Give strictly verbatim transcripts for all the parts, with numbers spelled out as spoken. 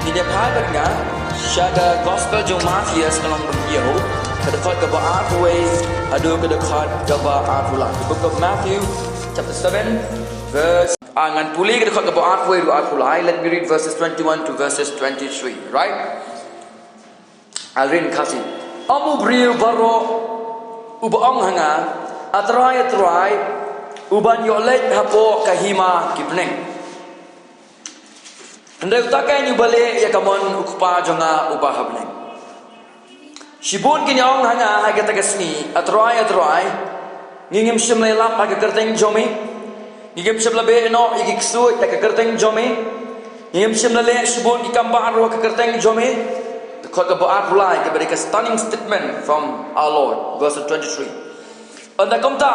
Ngin ïa phai bad nga sha ka Gospel jong u Mathaios ka lynnong ba hynñiew, ka dkhot kaba arphew wei haduh ka dkhot kaba arphew lai. The book of Matthew, chapter seven, verse, ah, ngan pule ka dkhot kaba arphew wei haduh arphew lai. Let me read verses twenty-one to verses twenty-three, right? I'll read in Khasi. Ym u briew baroh uba ong ha nga, A Trai, A Trai, u ban ïoh leit hapoh ka hima ki bneng. Hynrei uta keiñ uba leh ïa ka mon u Kpa jong nga uba ha bneng. Shibun kin ïa ong ha nga ha kata ka sngi, A Trai, A Trai, ngi ngim shym la ïalap ha ka kyrteng jong me? Ngi ngim shym la beh noh ïa ki ksuid ha ka kyrteng jong me? Ngi ngim shym la leh shibun ki kam baroh ha ka kyrteng jong me? Dkhot kaba arphew lai, kaba dei ka stunning statement from our Lord, verse twenty-three. Ynda kumta,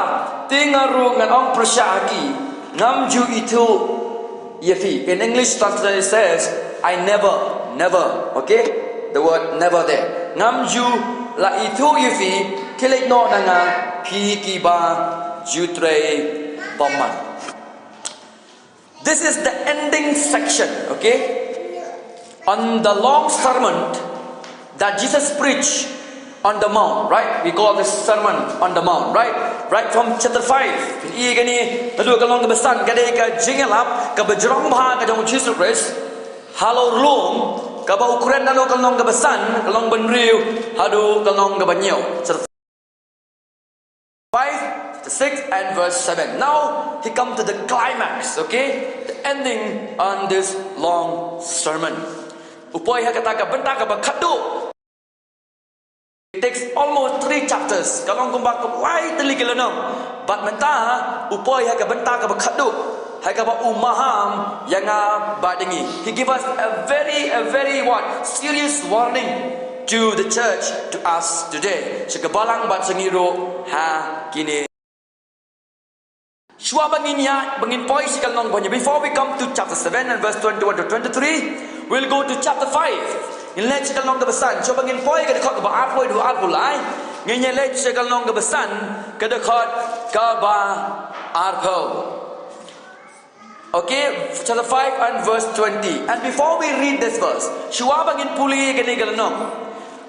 te nga ruh ngan ong pyrshah ha ki, ngam ju ithuh ïa phi. In English translation it says, I never, never, okay? The word never there. Ngam ju la ithuh ïa phi, khie leit noh na nga, phi kiba ju trei bymman. This is the ending section, okay? On the long sermon that Jesus preached on the mount, right? We call this sermon on the mount, right? Right from chapter five. Phin i kane, naduh ka lynnong kaba san, ka dei ka jingïalap kaba jrong bha ka jong u Jisu Khrist ha la u lum, kaba u kren naduh ka lynnong kaba san, ka lynnong ba hynriew haduh ka lynnong kaba hynñiew. Chapter five, chapter six, and verse seven. Now he come to the climax, okay? The ending on this long sermon. U poi ha kata ka bynta kaba khatduh. It takes almost three chapters. Ka long kumba kawei tylli ki lynnong. Bad mynta u poi ha ka bynta kaba khatduh, ha kaba u maham ïa nga bad ïa ngi. He give us a very, a very what? Serious warning to the church, to us today. Sha ka balang bad sha ngi ruh ha kine. Shuwa ba ngin ïa, ba ngin poi sha ka lynnong ba hynñiew, before we come to chapter seven and verse twenty-one to twenty-three, we'll go to chapter five. Ngin leit sha ka lynnong kaba san, shuwa ba ngin poi ka dkhot kaba arphew haduh arphew lai, ngin ïa leit sha ka lynnong kaba san, ka dkhot kaba arphew. Okay, chapter five and verse twenty. And before we read this verse, shuwa ba ngin pule kane ka lynnong,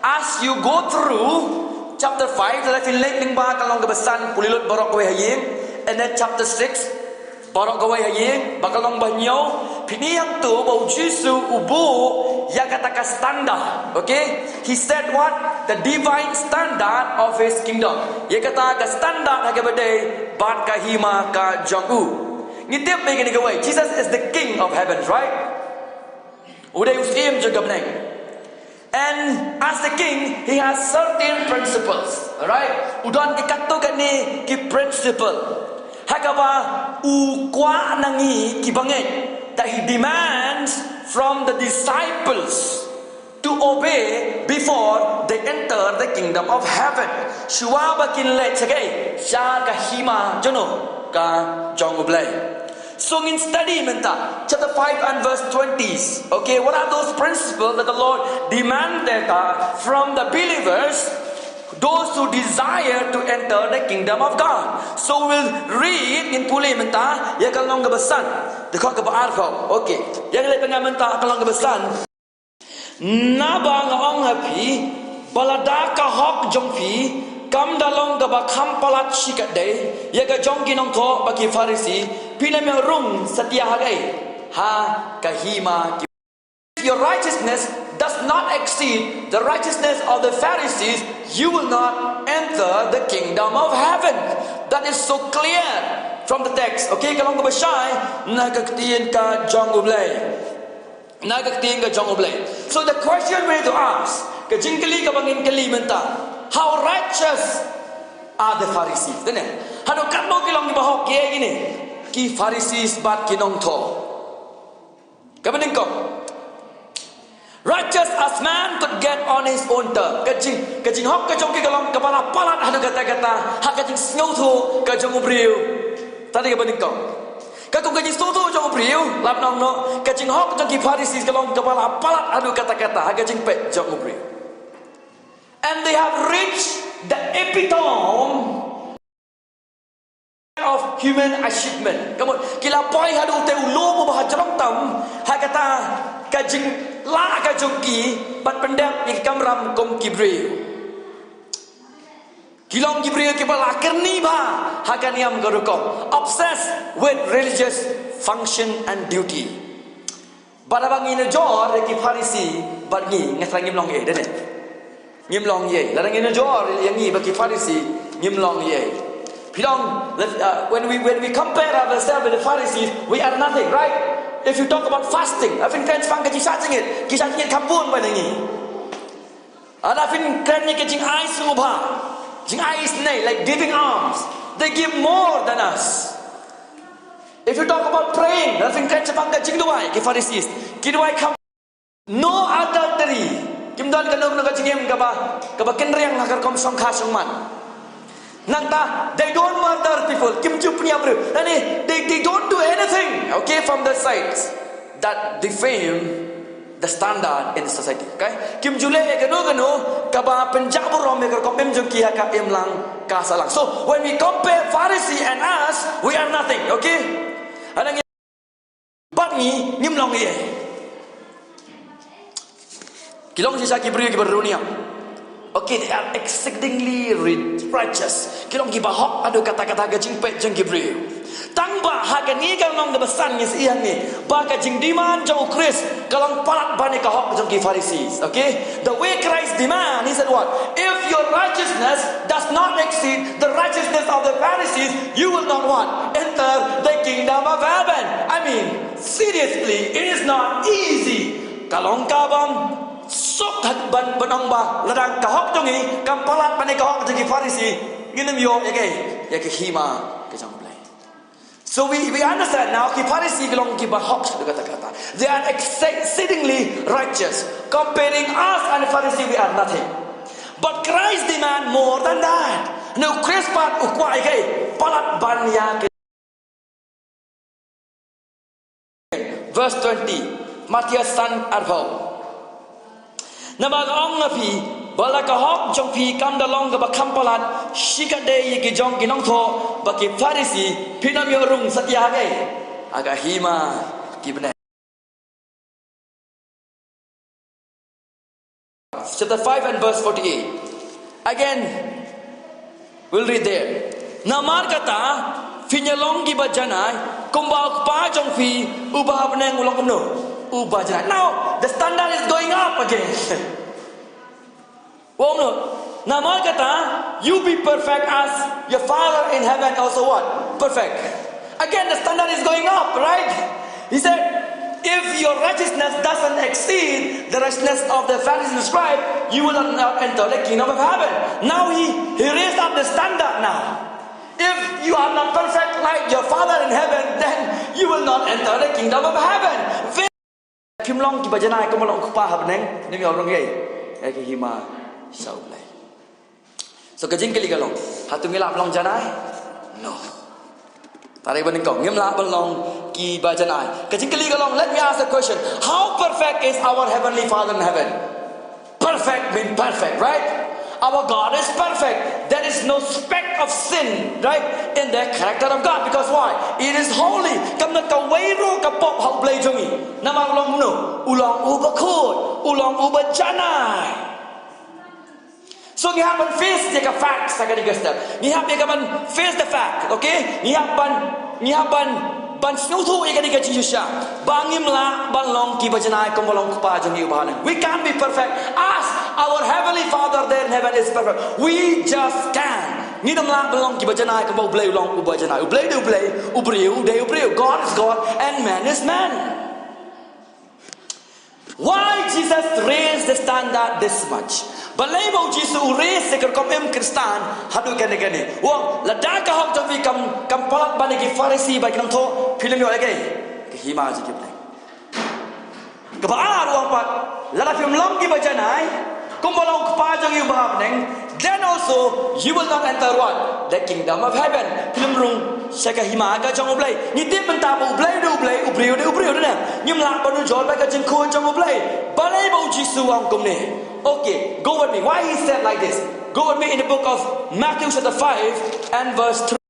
as you go through chapter five, lada phin leit lyngba ka lynnong kaba san, pule lut baroh kawei ha ïing, and then chapter six, baroh kawei ha ïing, bad ka lynnong ba hynñiew, phin i hangto ba u Jisu u buh ïa kata ka standard, okay? He set what? The divine standard of his kingdom. Ïa kata ka standard ha kaba dei bad ka hima ka jong u. Ngi tip ba kane kawei, Jesus is the King of heaven, right? U dei u Syiem jong ka bneng. And as the king, he has certain principles, right? U don ki katto katne ki principle ha kaba u kwah na ngi ki bangeit, that he demands from the disciples to obey before they enter the kingdom of heaven. Shuwa ba kin leit sha kaei? Sha ka hima jong u, ka jong U Blei. So ngin study mynta chapter five and verse twenty. Okay, what are those principles that the Lord demanded, uh, from the believers, those who desire to enter the kingdom of God? So we'll read, ngin pule mynta ïa ka lynnong kaba san, dkhot kaba arphew. Okay, ïa leit bad nga mynta ka lynnong kaba san. Naba nga ong ha phi ba lada ka hok jong phi kam da long kaba kham palat shikatdei ïa ka jong ki nongthoh bad ki Pharisi, phin ym ïoh rung satia ha kaei? Ha ka hima ki. If your righteousness does not exceed the righteousness of the Pharisees, you will not enter the kingdom of heaven. That is so clear from the text. Okay, ka long kaba shai na ka ktien ka jong U Blei. Na ka ktien ka jong U Blei. So the question we need to ask, ka jingkylli kaba ngin kylli mynta, how righteous are the Pharisees? Te ne, haduh katno ki long kiba hok ïa kine ki Pharisees bad ki nongthoh? Kaba nyngkong, righteous as man could get on his own term. Ka jing, ka jinghok ka jong ki ka long kaba la palat haduh katta katta ha ka jingsngewthuh ka jong u briew. Kata ka dei kaba nyngkong. Ka kum ka jingsngewthuh jong u briew, lap nong noh, ka jinghok jong ki Pharisees ka long kaba la palat haduh katta katta ha ka jingpeit jong u briew. And they have reached the epitome of human achievement. Ka mut, ki la poi haduh te u lum uba ha jrong tam ha kata ka jing Lah ka jong ki, bad pyndep ïa ki kamram kum ki briew. Ki long ki briew kiba la kyrni bha ha ka niam ka rukom. Obsessed with religious function and duty. Bad haba ngi nujor ïa ki Pharisi bad ngi, nga thrang ngim long ei, dane. Ngim long ei. Lada ngi nujor ïa ngi bad ki Pharisi, ngim long ei. Phi long, uh, when we, when we compare ourselves with the Pharisees, we are nothing, right? If you talk about fasting, I think kan spang ka jingshah jingit, ki shah jingit kham bun ba ngi. Lada phin kren ïa ka jingai sngewbha, jingai isynei, like giving alms, they give more than us. If you talk about praying, lada phin kren shaphang ka jingduwai, ki Pharisees, ki duwai kham. No adultery, kim don kano kano ka jingim kaba, kaba kynriang ha ka rukom shongkha shongman. Nangta, they don't murder people, kim ju pynïap briew. Lane, they, they don't do anything, okay, from the sides that defame the standard in the society, okay? Kim ju leh kano kano kaba pynjah burom ïa ka rukom im jong ki ha ka imlang ka sahlang. So when we compare Pharisee and us, we are nothing, okay? Hadang bad ngi, ngim long ei. Ki long shisha ki briew kiba runiam. Okay, they are exceedingly ri-, righteous. Ki long kiba hok haduh katta katta ha ka jingpeit jong ki briew. Tangba ha kane ka lynnong kaba san ngi sa ïohi ba ka jingdemand jong u Khrist ka long palat ban ïa ka hok jong ki Pharisees. Okay? The way Christ demand, he said what? If your righteousness does not exceed the righteousness of the Pharisees, you will not what? Enter the kingdom of heaven. I mean, seriously, it is not easy. Ka long kaba suk ban, ban ong ba lada ka hok jong ngi kam palat ban ïa ka hok jong ki Pharisi, ngin ym ïoh ïa ka, ïa ka hima ka jong U Blei. So we, we understand now, ki Pharisi ki long kiba hok haduh katta katta. They are exceedingly righteous. Comparing us and Pharisee, we are nothing. But Christ demand more than that. Hynrei u Khrist pat u kwah ïa ka, palat ban ïa ka. Verse twenty, Mathaios san arphew. Namar nga ong ïa phi, ba la ka hok jong phi kam da long kaba kham palat shikatdei ïa ki jong ki nongthoh bad ki Pharisi, phin ym ïoh rung satia ha ka, ha ka hima ki bneng. Chapter five and verse forty-eight. Again, we'll read there. Namar kata, phin ïa long kiba janai, kumba u Kpa jong phi uba ha bneng u long kumno? Uba janai. Now, the standard is going up again. Kumno? Namar kata, you be perfect as your Father in heaven also what? Perfect. Again, the standard is going up, right? He said, if your righteousness doesn't exceed the righteousness of the Pharisees and scribe, you will not enter the kingdom of heaven. Now he, he raised up the standard now. If you are not perfect like your Father in heaven, then you will not enter the kingdom of heaven. Phim long kiba janai kumba long u Kpa ha bneng, ngim ïoh rung ei, ïa ka hima sha U Blei. So ka jingkylli ka long, hato ngi lah ban long janai? No. Tare ba nyngkong, ngim lah ban long kiba janai. Ka jingkylli ka long, let me ask the question, how perfect is our heavenly Father in heaven? Perfect mean perfect, right? Our God is perfect. There is no speck of sin, right, in the character of God. Because why? It is holy. Kam don kawei ruh ka pop ha U Blei jong ngi. Namar u long kumno? U long uba khuid, u long uba janai. So ngi hap ban face ïa ka fact ha kane ka step. Ngi hap ïa ka ban face the fact, okay? Ngi hap ban, ngi hap ban, ban sngewthuh ïa kane ka jingshisha. Ba ngim lah ban long kiba janai kumba long u Kpa jong ngi uba ha bneng. We can't be perfect as our heavenly Father there in heaven is perfect. We just can't. Ngim lah ban long kiba janai kumba U Blei u long uba janai. U Blei u dei U Blei, u briew u dei u briew. God is God and man is man. Why Jesus raised the standard this much? Balei ba u Jisu u raise ïa ka rukom im Khristan haduh kane kane? U ong, lada ka hok jong phi kam, kam palat ban ïa ki Pharisi bad ki nongthoh, phin ym ïoh ïa ka, ka hima jong U Blei. Kaba ar u ong pat, lada phim long kiba janai kumba long u Kpa jong ngi uba ha bneng, then also you will not enter what? The kingdom of heaven. Phin ym rung sha ka hima ka jong U Blei. Ngi tip mynta ba U Blei u dei U Blei, u briew u dei u briew, dei ne? Ngim lah ban nujor bad ka jingkhuid jong U Blei. Balei ba u Jisu u ong kumne? Okay, go with me. Why he said like this? Go with me in the book of Matthew chapter five and verse three.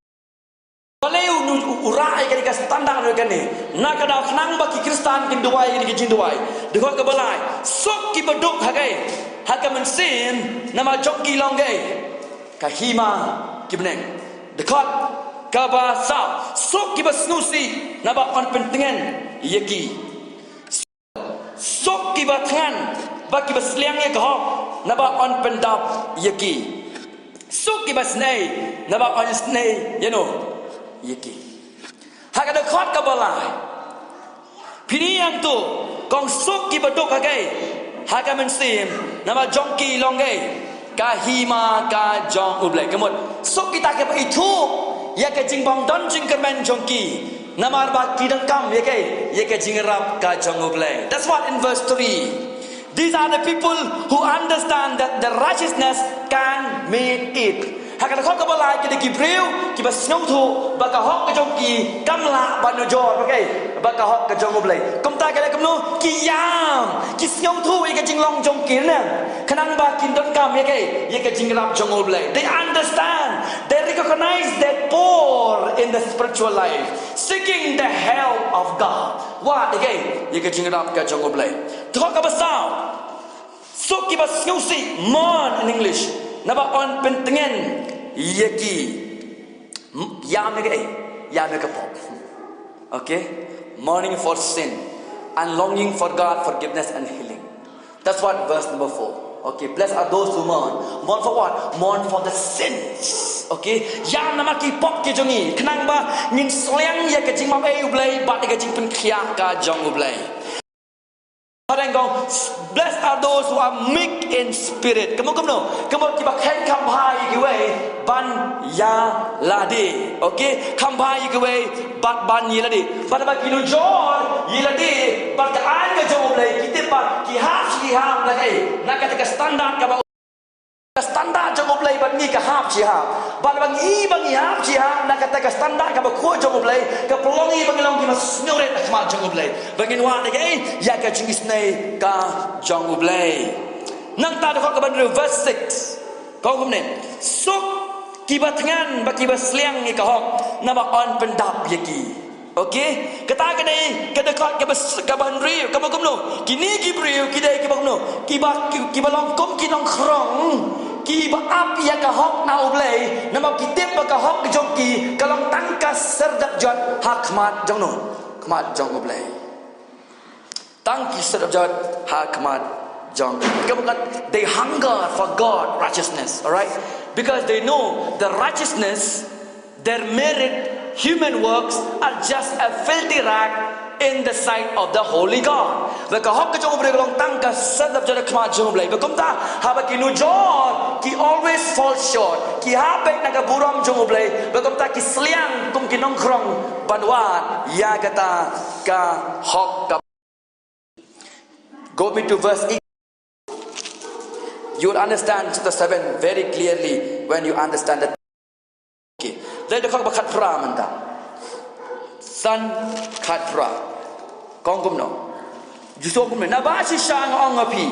Balei u, u, u Rah ïa kane ka standard ïa kane. Na ka daw khnang ba ki Khristan kin duwai ïa kane ka jingduwai. Dkhot kaba lai. Suk kiba duk ha kaei? Ha ka mynsiem, namar jong ki long kaei? Ka hima ki bneng. Dkhot kaba saw. Suk kiba sngewsih, namar yn pyntngen ïa ki. Suk kiba thngan bad kiba sliang ïa ka hok, namar yn pyndap ïa ki. Suk kiba snei, namar yn snei ïano? Ïa ki. Ha ka dkhot kaba lai. Phin ïohi hangto, kong suk kiba duk ha kaei? Ha ka mynsiem, namar jong ki long kaei? Ka hima ka jong U Blei. Ka mut, suk kita kiba ithuh ïa ka jingbym don jingkyrmen jong ki. Namar ba ki donkam ïa kaei? Ïa ka jingïarap ka jong U Blei. That's what in verse three. These are the people who understand that the righteousness can make it. Ha ka dkhot kaba lai ki dei ki briew kiba sngewthuh ba ka hok ka jong ki kam lah ban nujor ba kaei? Ba ka hok ka jong U Blei. Kumta ka dei kumno? Ki ïam, ki sngewthuh ïa ka jinglong jong ki ne. Khnang ba kin donkam ïa kaei? Ïa ka jingïarap jong U Blei. They understand, they recognize that poor in the spiritual life, seeking the help of God. Wad ïa kaei? Ïa ka jingïarap ka jong U Blei. Dkhot kaba saw. Suk kiba sngewsih, mourn in English. Namar yn pyntngen ïa ki. M-, ïam ïa kaei? Ïam ïa ka pop. Okay? Mourning for sin and longing for God forgiveness and healing. That's what verse number four. Okay, blessed are those who mourn. Mourn for what? Mourn for the sins. Okay? Ïam namar ki pop ki jong ngi. Khnang ba ngin sliang ïa ka jingmap ïa U Blei bad ïa ka jingpynkhiah ka jong U Blei. Haba kong, blessed are those who are meek in spirit. Kumno kumno? Kumno kiba kheiñ kham bha ïa kiwei ban ïa lade. Okay? Kham bha ïa kiwei bad ban ïa lade. Bad ba ki nujor ïa lade bad ka aiñ ka jong U Blei, ki tip ba ki hap, ki hap na kaei? Na kata ka standard kaba ka standard jong U Blei bad ngi ka hap shi hap. Bad ba ngi, ba ngi hap shi hap na kata ka standard kaba khuid jong U Blei, ka pynlong ngi ba ngi long kiba sngewrit ha khmat jong U Blei. Ba ngin wad ïa kaei? Ïa ka jingisynei ka jong U Blei. Nangta dkhot kaba hynriew, verse six. Ka ong kumne. Suk kiba thngan bad kiba sliang ïa ka hok, namar yn pyndap ïa ki. Okay? Kata ka dei ka dkhot kaba s-, kaba hynriew, kaba kumno? Kine ki briew ki dei kiba kumno? Kiba, ki-, kiba long kum ki nongkhrong, kiba ap ïa ka hok na U Blei, namar ki tip ba ka hok jong ki ka long tang ka serdap jot ha khmat jong no? Khmat jong U Blei. Tang ki serdap jot ha khmat jong. Ka mut, they hunger for God righteousness, all right? Because they know the righteousness, their merit, human works are just a filthy rag in the sight of the holy God. Ba ka hok ka jong U Blei ka long tang ka serdap jot ha khmat jong U Blei. Ba kumta haba ki nujor, ki always fall short, ki hap beit na ka burom jong U Blei. Ba kumta ki sliang kum ki nongkhrong ban wad ïa kata ka hok ka Go with me to verse eight. You will understand chapter seven very clearly when you understand that. Okay. Leit dkhot ba khatphra mynta. San khatphra. Ka ong kumno? Jisu kumno? Naba shisha nga ong ha phi,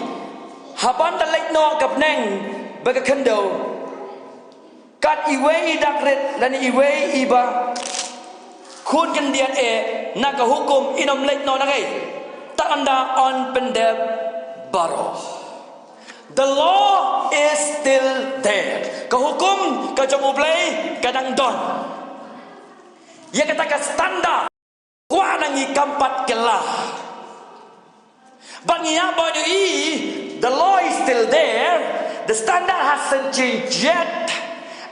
haba nda leit noh ka bneng bad ka khyndew, kat iwei i dak rit lane iwei iba khun khyndiat eh, na ka hukum in ym leit noh na kaei? Tang ynda yn pyndep baroh. The law is still there. Ka hukum ka jong U Blei ka dang don. Ïa kata ka standard kwah na ngi kam pat kylla. Ba ngi ïa ba ïohi, the law is still there, the standard hasn't changed yet,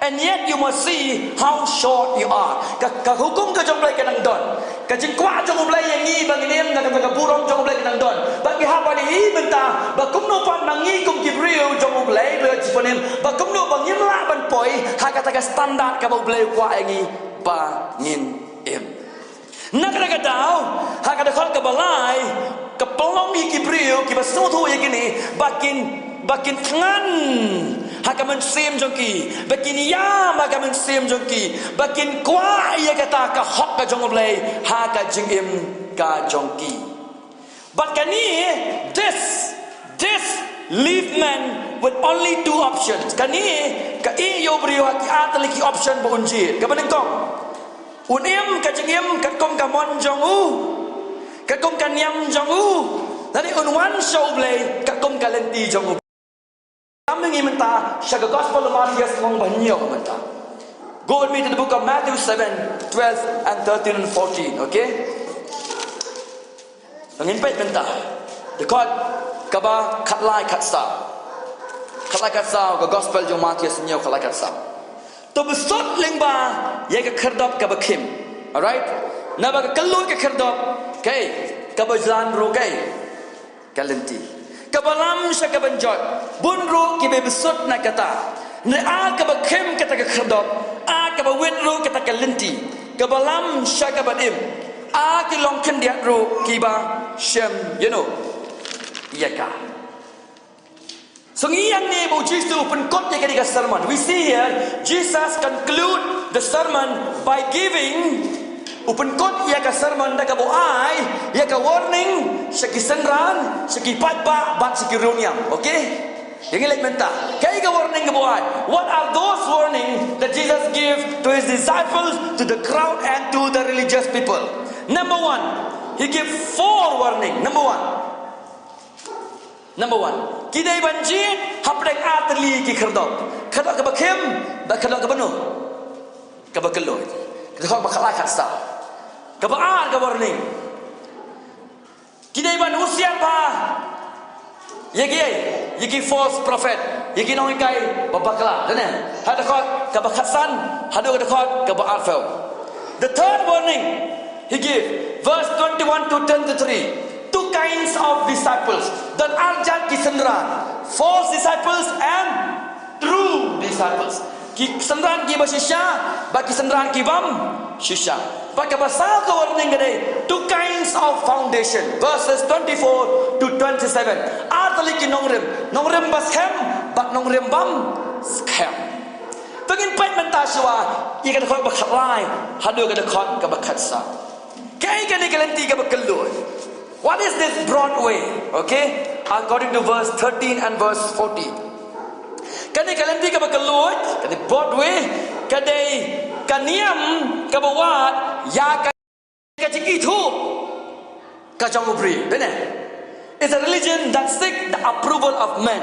and yet you must see how short you are. Ka, ka hukum ka jong U Blei ka dang don. Ka jingkwah jong U Blei ïa ngi ba ngin im na ka, ka burom jong U Blei ka dang don. Ba ngi hap ban ïohi mynta ba kumno pat ma ngi kum ki briew jong U Blei, briew jingpynim, ba kumno ba ngim lah ban poi ha kata ka standard kaba U Blei u kwah ïa ngi ba ngin im. Na kata ka daw, ha ka dkhot kaba lai, ka pynlong ïa ki briew kiba sngewthuh ïa kine, ba kin, ba kin thngan ha ka mynsiem jong ki, ba kin ïam ha ka mynsiem jong ki, ba kin kwah ïa kata ka hok ka jong U Blei ha ka jingim ka jong ki. But kane, this, this leave man with only two options. Kane ka ïeh ïa u briew ha ki ar tylli ki option ba un jied. Kaba nyngkong, Un im ka jingim katkum ka mon jong u, katkum ka niam jong u, lane un wan sha U Blei katkum ka lynti jong U Blei. Kam ngi mynta sha ka Gospel of Matthias, lynnong ba hynñiew mynta. Go with me to the book of Matthew seven, twelve and thirteen and fourteen, okay? Ngin peit mynta dkhot kaba khatlai khatsaw. Khatlai khatsaw, ka Gospel jong Matthias hynñiew, khatlai khatsaw. To bsut lyngba ïa ka khyrdop kaba khim. Alright? Naba ka kylluid ka khyrdop, kaei kaba jlan ruh, kaei? Ka lynti. Kaba lam sha ka ban jot, bun ruh kiba bsut na kata. Hynrei a kaba khim kata ka khyrdop, a kaba wit ruh kata ka lynti, kaba lam sha ka ban im, a ki long khyndiat ruh kiba shem, you know, ïa ka. So ngi ïa ngeit ba u Jisu u pynkut ïa kane ka sermon. We see here Jesus conclude the sermon by giving, u pynkut ïa ka sermon da kaba ai ïa ka warning sha ki synran, sha ki paidbah bad sha ki riewniam. Okay? Ïa ngi leit mynta. Kaei ka warning kaba ai? What are those warning that Jesus give to his disciples, to the crowd and to the religious people? Number one, he give four warning. Number one. Number one, ki dei ban jied hapdeng artylli ki khyrdop. Khyrdop kaba khim bad khyrdop kaba, no, kaba kylluid. Ka dkhot ba khatlai khatsaw. Kaba ar ka warning, ki dei ban husiar bha ïa ki, ïa ki false prophet, ïa ki nonghikai ba bakla. Dane ha dkhot kaba khatsan haduh ka dkhot kaba arphew. The third warning he give, verse twenty-one to twenty-three, two kinds of disciples. Don ar jait ki synran, false disciples and true disciples. Ki synran kiba shisha bad ki synran ki bym shisha. Bad kaba saw ka warning ka dei two kinds of foundation, verses twenty-four to twenty-seven. Artylli ki nongrim, nongrim ba skhem bad nongrim bym skhem. To ngin peit mynta shuwa ïa ka dkhot ba khatlai haduh ka dkhot kaba khatsaw. Kaei kane ka lynti kaba kylluid? What is this broad way? Okay? According to verse thirteen and verse fourteen. Kane ka lynti kaba kylluid, kane broad way, ka dei ka niam kaba wad ïa ka, ka jingithuh ka jong u briew. Dane, it's a religion that seek the approval of men,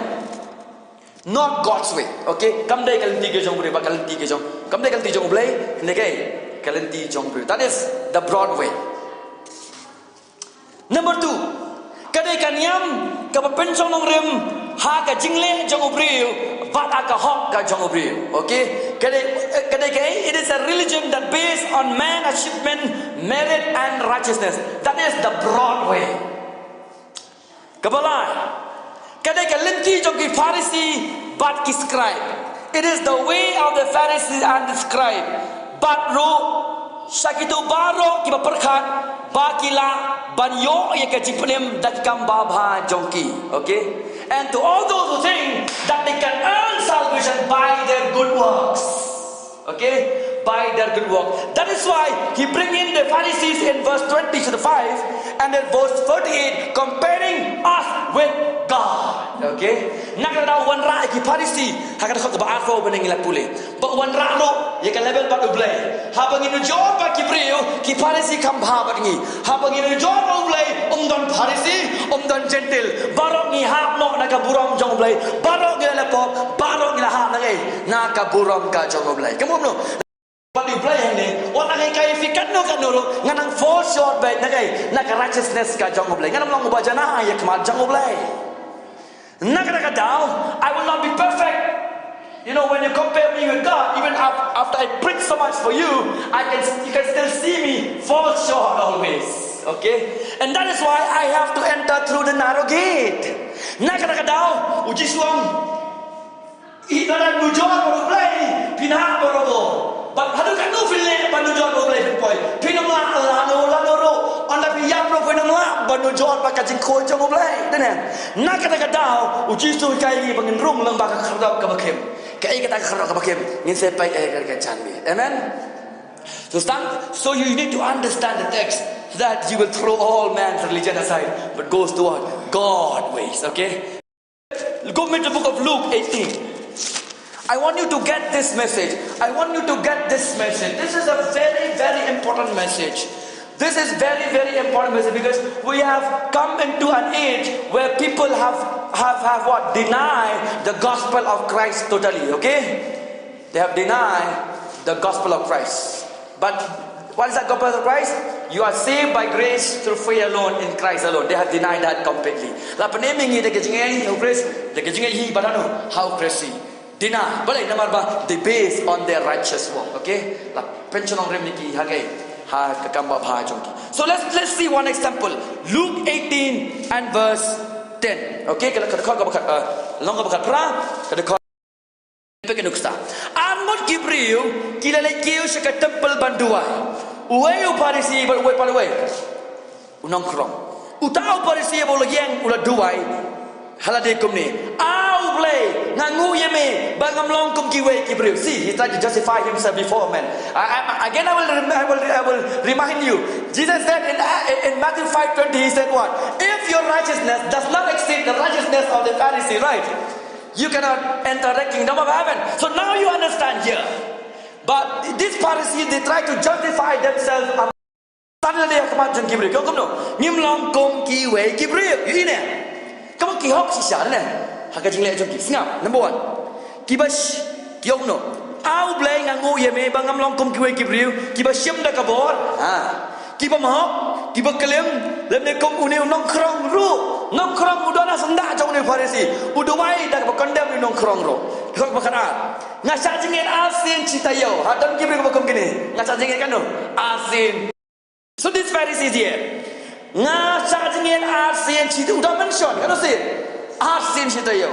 not God's way. Okay? Kam dei ka lynti ka jong u briew bad ka lynti ka jong, kam dei ka lynti jong U Blei, hynrei ka lynti jong u briew. That is the broad way. Number two, ka dei ka niam kaba pynshong nongrim ha ka jingleh jong u briew bad ha ka hok ka jong u briew. Okay? Ka dei, ka dei ka, it is a religion that based on man achievement, merit and righteousness. That is the broad way. Kaba lai, ka dei ka lynti jong ki Pharisi bad ki scribe. It is the way of the Pharisees and the scribe. Bad ruh sha kito baroh kiba pyrkhat ba ki lah ban ïoh ïa ka jingpynim da ki kam babha jong ki. Okay? And to all those who think that they can earn salvation by their good works. Okay? By their good work. That is why he bring in the Pharisees in verse twenty to the five and then verse thirty-eight, comparing us with God. Okay? Na kata ka daw u wanrah ïa ki Pharisi ha ka dkhot kaba arphew ba ngi la pule. Bad u wanrah ruh ïa ka level bad U Blei. Haba ngi nujor bad ki briew, ki Pharisi kham bha bad ngi. Haba ngi nujor bad U Blei, ym don Pharisi, ym don Jentil. Baroh ngi hap noh na ka burom jong U Blei. Baroh ngi la pop, baroh ngi la hap na kaei? Na ka burom ka jong U Blei. Kumno? Bad U Blei hangne, wat la ngi hikai phi katno katno ruh, ngan nang fall short beit na kaei? Na ka righteousness ka jong U Blei. Ngan ym long uba janai ïa ka khmat jong U Blei. Na kata ka daw, I will not be perfect. You know, when you compare me with God, even af-, after I preach so much for you, I can, you can still see me fall short always. Okay? And that is why I have to enter through the narrow gate. Na kata ka daw, u Jisu u ong, lada nujor bad U Blei, phin hap barabor. Bad haduh katno phin leh ban nujor bad U Blei, phin poi, phin ym lah lano lano ruh. Ynda phi ïap ruh phin ym lah ban nujor bad ka jingkhun jong U Blei. Dei ne? Na kata ka daw u Jisu u hikai ïa ngi ba ngin rung lyngba ka khyrdop kaba khim. Kaei kata ka khyrdop kaba khim? Ngin sa peit ha ka janmiet. Amen. So stand, so you need to understand the text so that you will throw all man's religion aside, but goes toward God ways, okay? Go with the book of Luke eighteen. I want you to get this message. I want you to get this message. This is a very, very important message. This is very, very important message because we have come into an age where people have, have, have what? Denied the gospel of Christ totally, okay? They have denied the gospel of Christ. But what is that gospel of Christ? You are saved by grace through faith alone in Christ alone. They have denied that completely. La pynim ïa ngi da ka jingngeit ha u Khrist, da ka jingngeit hi bad ha u Khrist hi. Deny, balei? Namar ba they base on their righteous work, okay? La pynshong rim ïa ki ha kaei? Ha ka kam babha jong ki. So let's, let's see one example. Luke eighteen and verse ten. Okay, ka dkhot, ka dkhot kaba khat, uh, long kaba khatphra, ka dkhot. Peit ka nuksa. Ar ngut ki briew ki la leit kiew sha ka temple ban duwai. Uwei u Pharisi bad uwei pat uwei u nongkhrong. Uta u Pharisi ba u la ïeng u la duwai ha lade kumne: A U Blei, nga nguh ïa me ba ngam long kum kiwei ki briew. See, he tried to justify himself before men. I, I, again, I will, rem- I will, I will remind you. Jesus said in, in Matthew five twenty, he said what? If your righteousness does not exceed the righteousness of the Pharisee, right? You cannot enter the kingdom of heaven. So now you understand here. But these Pharisees, they try to justify themselves. Tang lade ha khmat jong ki briew, ki ong kumno? Ngim long kum kiwei ki briew. Ïohi ne? Kumno ki hok shisha ne? Ha ka jingleh jong ki. Sngap, number one. Kiba sh-, ki ong kumno? A U Blei, nga nguh ïa me ba ngam long kum kiwei ki briew kiba shim da ka bor. Ha. Kiba mhok, kiba klim, lymne kum une u nongkhrong ruh. Nongkhrong u don ha syndah jong une u Pharisi. U duwai da kaba condemn une u nongkhrong ruh. Dkhot ba khatar. Nga shah jingngeit arsien shi taïew. Ha, don ki briew kiba kum kine. Nga shah jingngeit katno? Arsien. So this Pharisee is here. Nga shah jingngeit arsien shi taïew. U da mention, katno sien? Arsien shi taïew.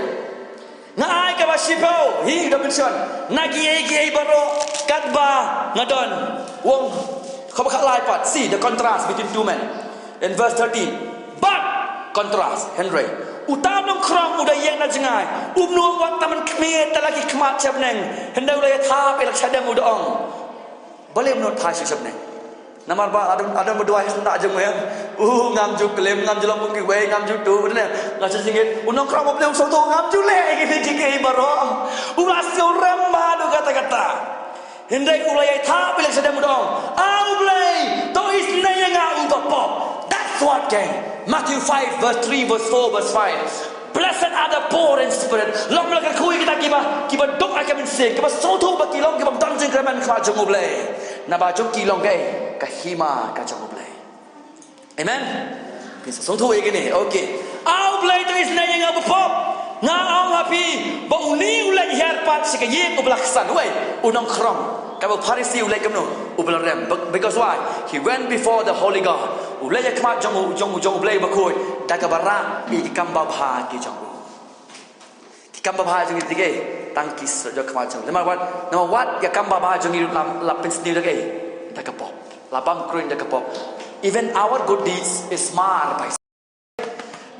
Nga ai kaba shiphew, hi, u da mention, na kiei kiei baroh katba nga don. U ong kaba khatlai pat. See the contrast between two men. In verse thirteen. But contrast, hynrei uta u nongkhrong u da ïeng na jngai. Um nud wat tang ban khmih da la ki khmat sha bneng. Hynrei u la ïathap ïa la ka shadem, u da ong. Balei um nud thap sha bneng? Namar ba u don, u don ba duwai ha syndah jong me. Uh, ngam ju klim, ngam ju long kum kiwei, ngam ju tuh, ne? Nga shah jingngeit. U nongkhrong ba u sngewthuh, ngam ju leh ïa kine kiei kiei baroh. U la sngewrem bha haduh katta katta. Hynrei u la ïathap ïa la ka shadem, u da ong: A U Blei, to isynei ïa nga uba pop. That's what, gang. Matthew five verse three, verse four, verse five. Blessed are the poor in spirit. Long la ka kyrkhu ïa kita kiba, kiba duk ha ka mynsiem, kiba sngewthuh ba ki long kiba don jingkyrmen ha khmat jong U Blei. Naba jong ki long kaei? Ka hima ka jong U Blei. Amen. Phi sngewthuh ïa kine. Okay. A U Blei, to isynei ïa nga uba pop. Nga ong ha phi ba une u leit hiar pat sha ka ïing uba la ksan. Uei? U nongkhrong. Kaba u Pharisi u leit kumno? Uba la rem. Be-, because why? He went before the holy God. U leit ha khmat jong u, jong u, jong U Blei Bakhuid da kaba rah ïa ki kam babha ki jong u. Ki kam babha jong ngi dei kiei? Tang ki shu jong khmat jong. Namar wat, namar wat ki kam babha jong ngi la, la pynsniew da kiei? Da ka pop. La bam kruiñ da ka pop. Even our good deeds is marred by sin.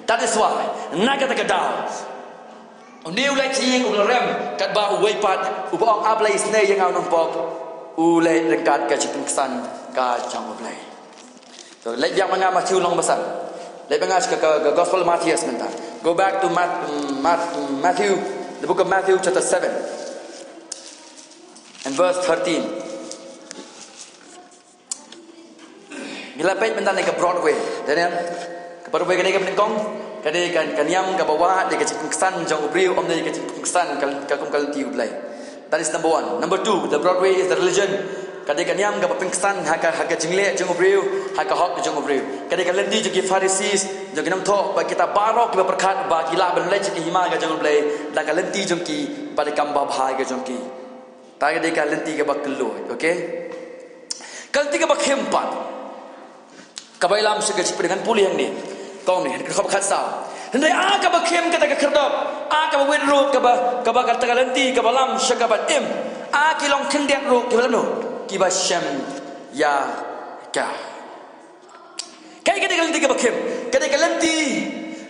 That is why, na kata ka daw, une u leit sha ïing uba la rem katba uwei pat uba ong A Blei isynei ïa nga u nongpop u leit ryngkat ka jingpynksan ka jong U Blei. So, leit biang ma nga Matthew lynnong ba san. Leit biang ma nga sha ka, ka, ka Gospel Matthias mynta. Go back to Math-, mm, Math-, mm, Matthew, the book of Matthew chapter seven and verse thirteen. Ngi la peit mynta ne ka Broadway. Dei ne? Ka Broadway kane ka banyngkong, ka dei ka, ka niam kaba wad ïa ka jingpynksan jong u briew, ym dei ka jingpynksan ka, ka kum ka lynti U Blei. That is number one. Number two, the Broadway is the religion. Ka dei ka niam kaba pynksan ha ka, ha ka jingleh jong u briew, ha ka hok jong u briew. Ka dei ka lynti jong ki Pharisees, jong ki nongthoh, bad kita baroh kiba pyrkhat ba ki lah ban leit sha ka hima ka jong U Blei da ka lynti jong ki bad ka kam babha ka jong ki. Ta ka dei ka lynti kaba kylluid, okay? Ka lynti kaba khim pat. Kaba ïalam sha ka jingpyndep, ngan pule hangne. Ka ong ne, ka dkhot khatsaw. Hynrei a kaba khim kata ka khyrdop, a kaba wit ruh kaba, kaba kata ka lynti kaba lam sha kaba im, a ki long khyndiat ruh kiba lano, kiba shem ïa ka. Kaei ka dei ka lynti kaba khim? Ka dei ka lynti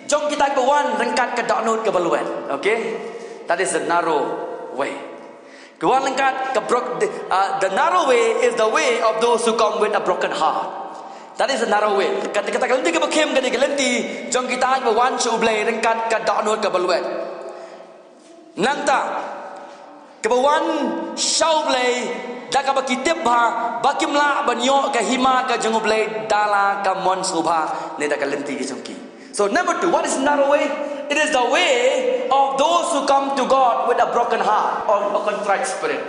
jong kita kiba wan ryngkat ka dohnud kaba lwet. Okay? That is the narrow way. Ka wan ryngkat ka brok-, the, uh, the narrow way is the way of those who come with a broken heart. That is the narrow way. Ka, kata ka lynti kaba khim ka dei ka lynti jong kita kiba wan sha U Blei ryngkat ka dohnud kaba lwet. Nangta, Kaba wan sha U Blei da kaba ki tip ba kim lah ban ïoh ka hima ka jong U Blei da la ka mon sngewbha ne da ka lynti ka jong ki. So number two, what is narrow way? It is the way of those who come to God with a broken heart or a contrite spirit.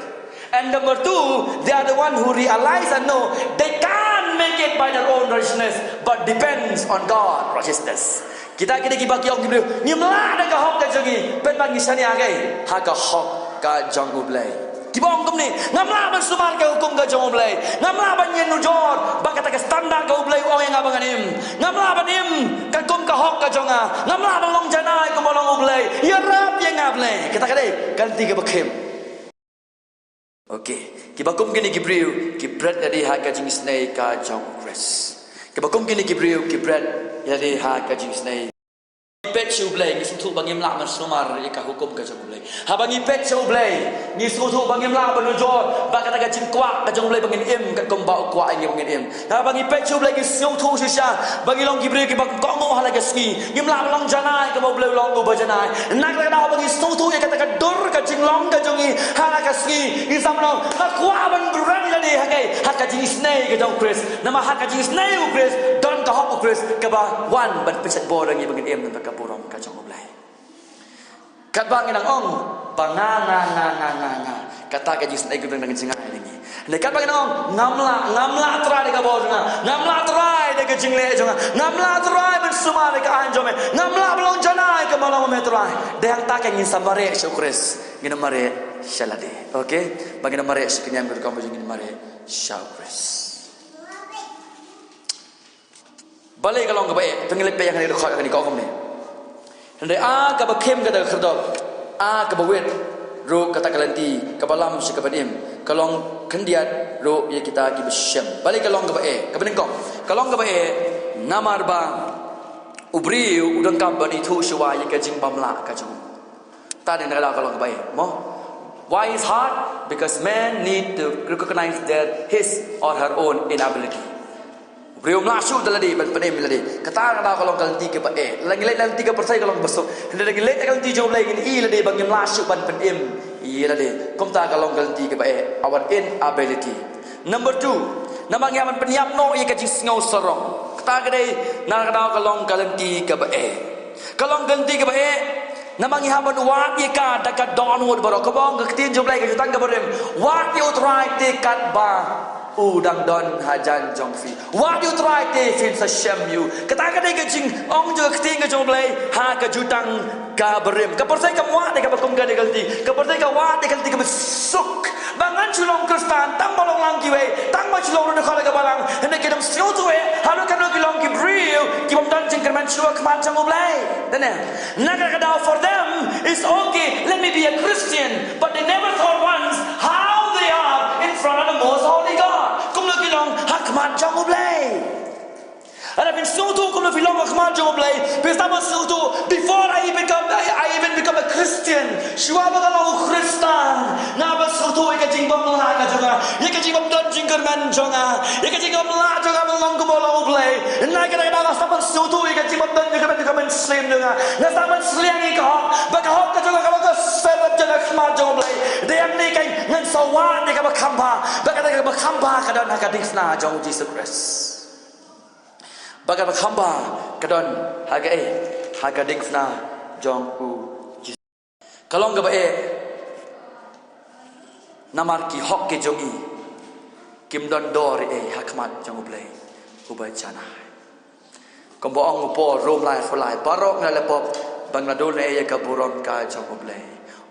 And number two, they are the one who realize and know they can't make it by their own righteousness, but depends on God righteousness. Kita ki dei kiba ki ong ki briew, ngim lah da ka hok ka jong ngi pynban ngi shaniah ha ka hok ka jong U Blei. Kiba ong kumne, ngam lah ban sumar ka hukum ka jong U Blei. Ngam lah ban ïanujor ba kata ka standard ka U Blei u ong ïa nga ba ngan im. Ngam lah ban im katkum ka hok ka jong nga. Ngam lah ban long janai kumba long U Blei. Ïarap ïa nga Blei. Kata ka dei ka lynti kaba khim. Okay. Kiba kum kine ki briew ki bret ïalade ha ka jingisynei ka jong U Khrist. Kiba kum kine ki briew ki bret ïalade ha ka jingisynei. Peit sha U Blei, ngi sngewthuh ba ngim lah ban sumar ïa ka hukum ka jong U Blei. Haba ngi peit sha U Blei, ngi sngewthuh ba ngim lah ban ujor ba kata ka jingkwah ka jong U Blei ba ngin im katkum ba u kwah ïa ngi ba ngin im. Haba ngi peit sha U Blei ngi sngewthuh shisha ba ngi long ki briew kiba kohnguh ha la ka sngi. Ngim lah ban long janai kaba U Blei u long uba janai. Na kata ka daw ba ngi sngewthuh ïa kata ka dur ka jinglong ka jong ngi ha la ka sngi, ngi sa ong, nga kwah ban bret ïalade ha kaei, ha ka jingisynei ka jong U Khrist. Namar ha ka jingisynei U Khrist don ka hok U Khrist kaba wan ban pynshait bor ïa ngi ba ngin im na ka burom ka jong U Blei. Katba ngi nang ong ba nga, nga, nga, nga, nga, nga, kata ka jingisynei ka dang jngai na ngi. Hynrei katba ngi nang ong ngam lah, ngam lah Trai da ka bor jong nga, ngam lah Trai da ka jingleh jong nga, ngam lah Trai ban sumar ïa ka aiñ jong me, ngam lah ban long janai kumba long me Trai. Dei hangta ka ngin sa mareh sha U Khrist, ngin mareh sha lade. Okay? Ba ngin mareh sha ka niam ka rukom ba jong ngi, ngin mareh sha U Khrist. Balei ka long kaba eh? Te ngi leit peit ïa kane ka dkhot, ïa kane ka ong kumne. Hynrei a kaba khim kata ka khyrdop, a kaba wit ruh kata ka lynti kaba lam sha ka ban im, ka long khyndiat ruh ïa kita kiba shem. Balei ka long kaba eh? Kaba nyngkong, ka long kaba eh namar ba u briew u donkam ban ithuh shuwa ïa ka jingbymlah ka jong u. Te dei na ka daw ka long kaba eh, mo? Why is hard? Because man need to recognize their, his or her own inability. U briew um lah shuh da lade ban pynim ïa lade. Kata ka daw ka long ka lynti kaba eh. Lada ngi leit na ka lynti ka pyrthei ka long kaba suk. Hynrei lada ngi leit na ka lynti jong U Blei ngin ïohi ïa lade ba ngim lah shuh ban pynim ïa lade. Kumta ka long ka lynti kaba eh. Our inability. Number two, namar ngi hap ban pynïap noh ïa ka jingsngew sarong. Kata ka dei na ka daw ka long ka lynti kaba eh. Ka long ka lynti kaba eh. Namar ngi hap ban wad ïa ka da ka dohnud baroh. Kaba ong ka ktien jong U Blei ka jutang kaba rim, wad ïa U Trai te katba u dang don hajan jong phi. Wad ïa U Trai te phin sa shem ïa u. Kata ka dei ka jingong jong ka ktien ka jong U Blei ha ka jutang kaba rim. Ka pyrthei kam wad ïa kaba kum kane ka lynti. Ka pyrthei ka wad ïa ka lynti kaba suk. Ba ngan shu long Khristan tang ba long lang kiwei, tang ba shu long ruh dkhot ha ka balang. Hynrei kim sngewthuh eh haduh katno ki long ki briew ki bym don jingkyrmen shuh ha khmat jong U Blei. Te ne, na kata ka daw for them it's okay, let me be a Christian, but they never thought once how they are in front of the Most Holy God. Kumno ki long ha khmat jong U Blei. Lada phin sngewthuh kumno phi long ha khmat jong U Blei, phin sa mut sngewthuh, before I become, I, I even become a Christian, shuwa ba nga long u Khristan, nga hap ban sngewthuh ïa ka jingbymlah ka jong nga, ïa ka jingbymdon jingkyrmen jong nga, ïa ka jingbymlah jong nga ban long kumba long U Blei. Na kata ka daw nga sa mut sngewthuh ïa ka jingbymdon jingkyrmen jong ka mynsiem jong nga. Nga sa mut sliang ïa ka hok, ba ka hok ka jong nga ka long ka serep jong nga ha khmat jong U Blei. Dei hangne keiñ ngan sa wad ïa kaba kham bha, ba kata kaba kham bha ka don ha ka diengphna jong U Jisu Khrist. Ba kaba kham bha ka don ha ka, eh, ha ka diengphna jong U Jisu. Ka long kaba eh namar ki hok ki jong ngi kim don dor eh ha khmat jong U Blei uba janai. Kumba ong u Paul, Rom lai, Philippi, baroh ngi la leh pop ba ngi la duna eh ïa ka burom ka jong U Blei.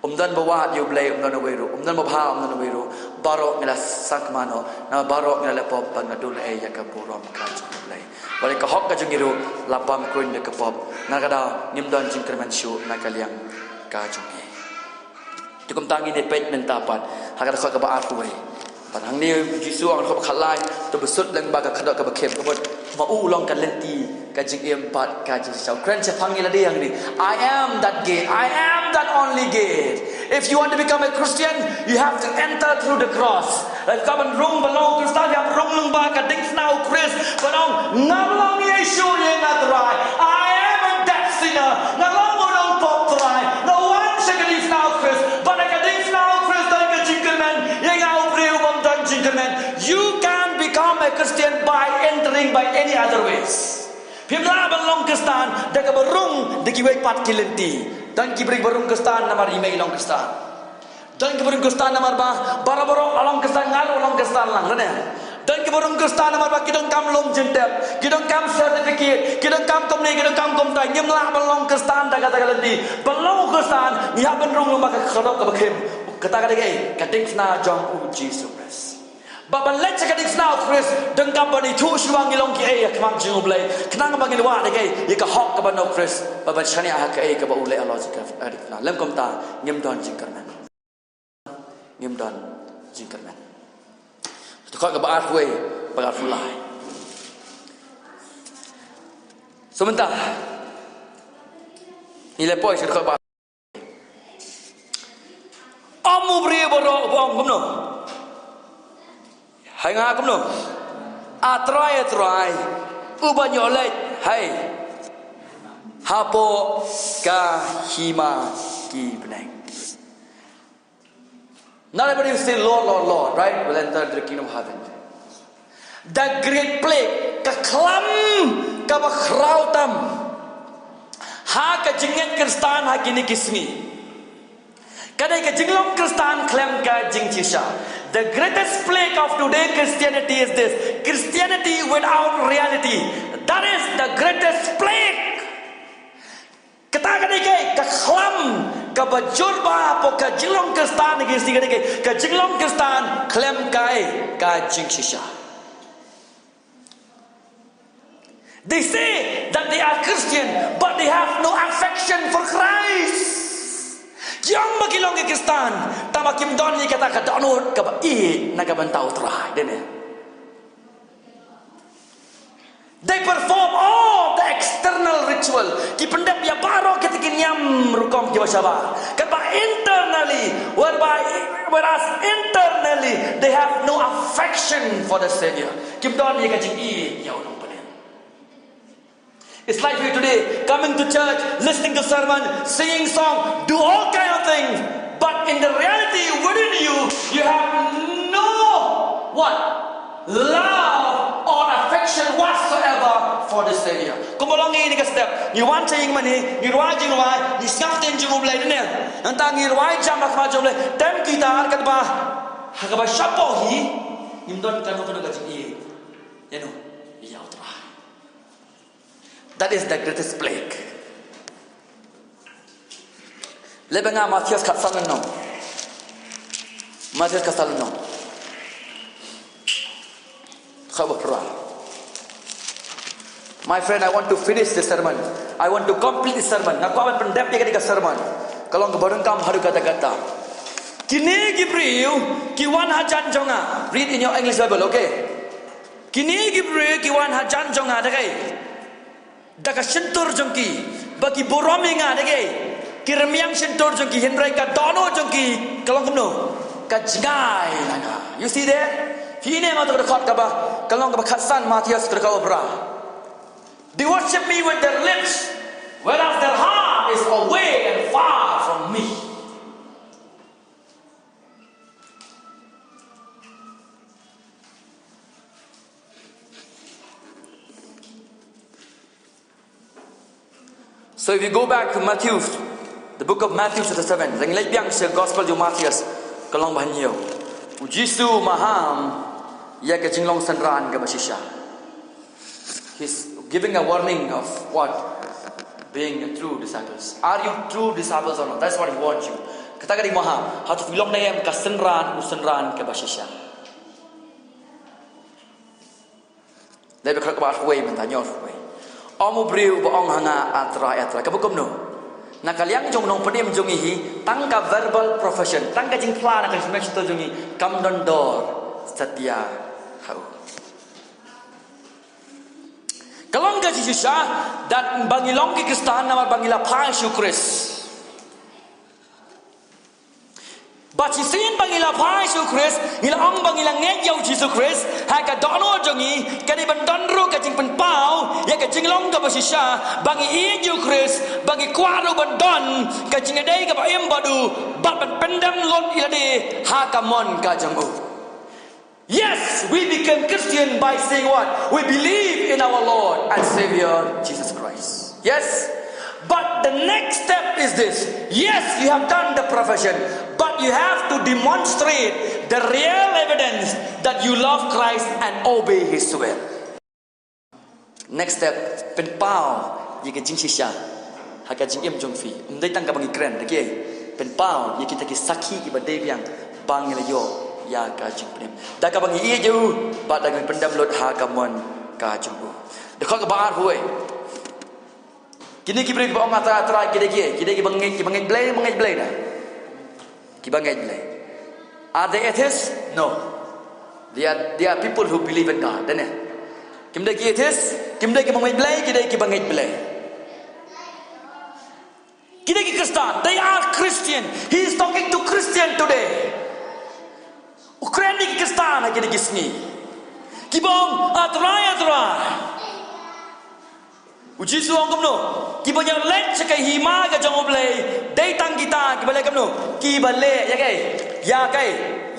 Um don ba wad ïa U Blei, um don uwei ruh, um don ba bha, um don uwei ruh. Baroh ngi la sangkmen noh, namar baroh ngi la leh pop ba ngi la duna eh ïa ka burom ka jong U Blei. Wat la ka hok ka jong ngi ruh la bam kruiñ da ka pop. Na kata ka daw ngim don jingkyrmen shuh na ka liang ka jong ngi. Te kumta ngin ïa peit mynta pat ha ka dkhot kaba arphew wei. Bad hangne U Jisu u ong ha ka dkhot kaba khatlai, to ba sut lyngba ka khyrdop kaba khim, kaba ma u long ka lynti ka jingim bad ka jingshisha. U kren shaphang ïa lade hangne. I am that gate. I am that only gate. If you want to become a Christian, you have to enter through the cross. Lada phi kwah ban rung ban long u Khristan, phi hap rung lyngba ka diengphna u Khrist. Ban ong, nga long ïa shu ïa nga Trai. I am a dead sinner. Nga long u nongpop Trai. Nga wan sha ka diengphna u Khrist. Bad ha ka diengphna u Khrist by any other ways. Phim lah ban long Khristan da kaba rung da kiwei pat ki lynti. Don ki briew ba rung Khristan namar i mei i long Khristan. Don ki briew Khristan namar ba baroh baroh a long Khristan, nga ruh long Khristan lang, rene. Don ki briew Khristan namar ba ki donkam lum jingtep, ki donkam certificate, ki donkam kumne, ki donkam kumta. Ngim lah ban long Khristan da kata ka lynti. Ban long Khristan ngi hap ban rung lyngba ka kyrdoh kaba khim. Kata ka dei ka diengphna jong u Jisu Khrist. Ba ban leit sha ka diengphna u Khrist, donkam ban ithuh shuwa ngi long kiei ha khmat jong U Blei, khnang ba ngin wad ïa ka hok kaba na u Khrist, ba ban shaniah ha kaei kaba u leh halor jong ka diengphna. Lym kumta ngim don jingkyrmen. Ngim don jingkyrmen. Dkhot kaba arphew, ba arphew lai. So mynta ngi leit poi sha dkhot ba Ym u briew baroh uba ong kumno? Hai nga kumno? A Trai, a Trai, uba ñiew leit, hai, hapoh ka hima ki bneng. Not everybody who say, "Lord, Lord, Lord," right, will enter the kingdom of heaven. The great plague, ka khlam kaba khraw tam ha ka jingngeit Khristan ha kine ki sngi, ka dei ka jinglong Khristan khlem ka jingshisha. The greatest plague of today Christianity is this: Christianity without reality. That is the greatest plague. Kata ka dei ka khlam kaba jur bha hapoh ka jinglong Khristan, ka dei ka jinglong Khristan khlem ka jingshisha. They say that they are Christian, but they have no affection for Christ. Ki ong ba ki long ki Khristan, tangba kim don ïa kata ka dohnud kaba ïeit na ka bynta u Trai, dei ne? They perform all the external ritual. Ki pyndep ïa baroh kita ki niam rukom kiba shabar. Katba internally, whereby, whereas internally, they have no affection for the Savior. Kim don ïa ka jingïeit ïa u Nongpynim. It's like you today, coming to church, listening to sermon, singing song, do all kind of things. But in the reality, within you, you have no what? Love or affection whatsoever for the Savior. Kumba long ngi ha kane ka step, ngi wan sha ïing mane, ngi rwai jingrwai, ngi sngap ktien jong U Blei, ne? Nangta ngi rwai jam ha khmat jong U Blei, tem guitar katba ha kaba shapoh hi ngim don kano kano ka jingïeit ïano ïa u Trai. That is the greatest plague. Leit bad nga Mathaios khatsan lynnong. Mathaios khatsan lynnong. Khabar. My friend, I want to finish the sermon. I want to complete the sermon. Nga kwah ban pyndep ïa kane ka sermon. Ka long kaba donkam haduh katta katta. Kine ki briew ki wan hajan jong nga. Read in your English Bible, okay? Kine ki briew ki wan hajan jong nga da kaei? Da ka shyntur jong ki, ba ki burom ïa nga da kaei? Ki rmiang shyntur jong ki, hynrei ka dohnud jong ki ka long kumno? Ka jngai na nga. You see there? Hi ne ma to ka dkhot kaba, ka long kaba khatsan Mathaios ka dkhot kaba phra. They worship me with their lips, whereas their heart is away and far from me. So if you go back to Matthew, the book of Matthew chapter seven, leng leit biang sha Gospel jong Mathaios, ka long ba hynñiew. U Jisu u maham ïa ka jinglong synran kaba shisha. He's giving a warning of what? Being a true disciples. Are you true disciples or not? That's what he wants you. Kata ka dei maham. Hato phi long ne em ka synran, u synran kaba shisha. Leit bad kaba arphew wei mynta, hynñiew arphew wei. Ym u briew uba ong ha nga, A Trai, A Trai. Kaba kumno? Na ka liang jong u Nongpynim jong ngi hi, tang ka verbal profession, tang ka jingphla na ka jingmut shyntur jong ngi, kam don dor satia ha u. Ka long ka jingshisha, da ba ngi long ki Khristan namar ba ngi la phai sha u Khrist. Ba shisien ba ngi la phai sha u Khrist, ngi la ong ba ngi la ngeit ïa u Jisu Khrist ha ka dohnud jong ngi, ka dei ban don ruh ka jingpynpaw ïa ka jinglong kaba shisha ba ngi ïeit ïa u Khrist, ba ngi kwah ruh ban don ka jingïadei kaba im bad u, bad ban pyndem lut ïa lade ha ka mon ka jong u. Yes, we become Christian by saying what? We believe in our Lord and Savior Jesus Christ. Yes? But the next step is this. Yes, you have done the profession, but you have to demonstrate the real evidence that you love Christ and obey His will. Next step, pynpaw ïa ka jingshisha ha ka jingim jong phi. Ym dei tang kaba ngi kren, okay? Pynpaw ïa kita ki sakhi kiba dei biang ba ngi la ïoh ïa ka jingpynim. Da kaba ngi ïeit ïa u bad da ngi pyndem lut ha ka mon ka jong u. Dkhot kaba arphew. Kine ki briew kiba ong A Trai, A Trai, ki dei ki, ki dei kiba ngeit, kiba ngeit Blei, ba ngeit Blei da. Kiba ngeit Blei. Are they atheists? No. They are, they are people who believe in God, dei ne? Kim dei ki atheist, kim dei kiba ngeit Blei, ki dei kiba ngeit Blei. Ki dei ki Khristan, they are Christian. He is talking to Christian today. U kren ïa ki Khristan ha kine ki sngi. Kiba ong, A Trai, A Trai. U Jisu u ong kumno? Kiba ïaleit sha ka hima ka jong U Blei, dei tang kita, kiba leh kumno? Kiba leh ïa kaei? Ïa kaei?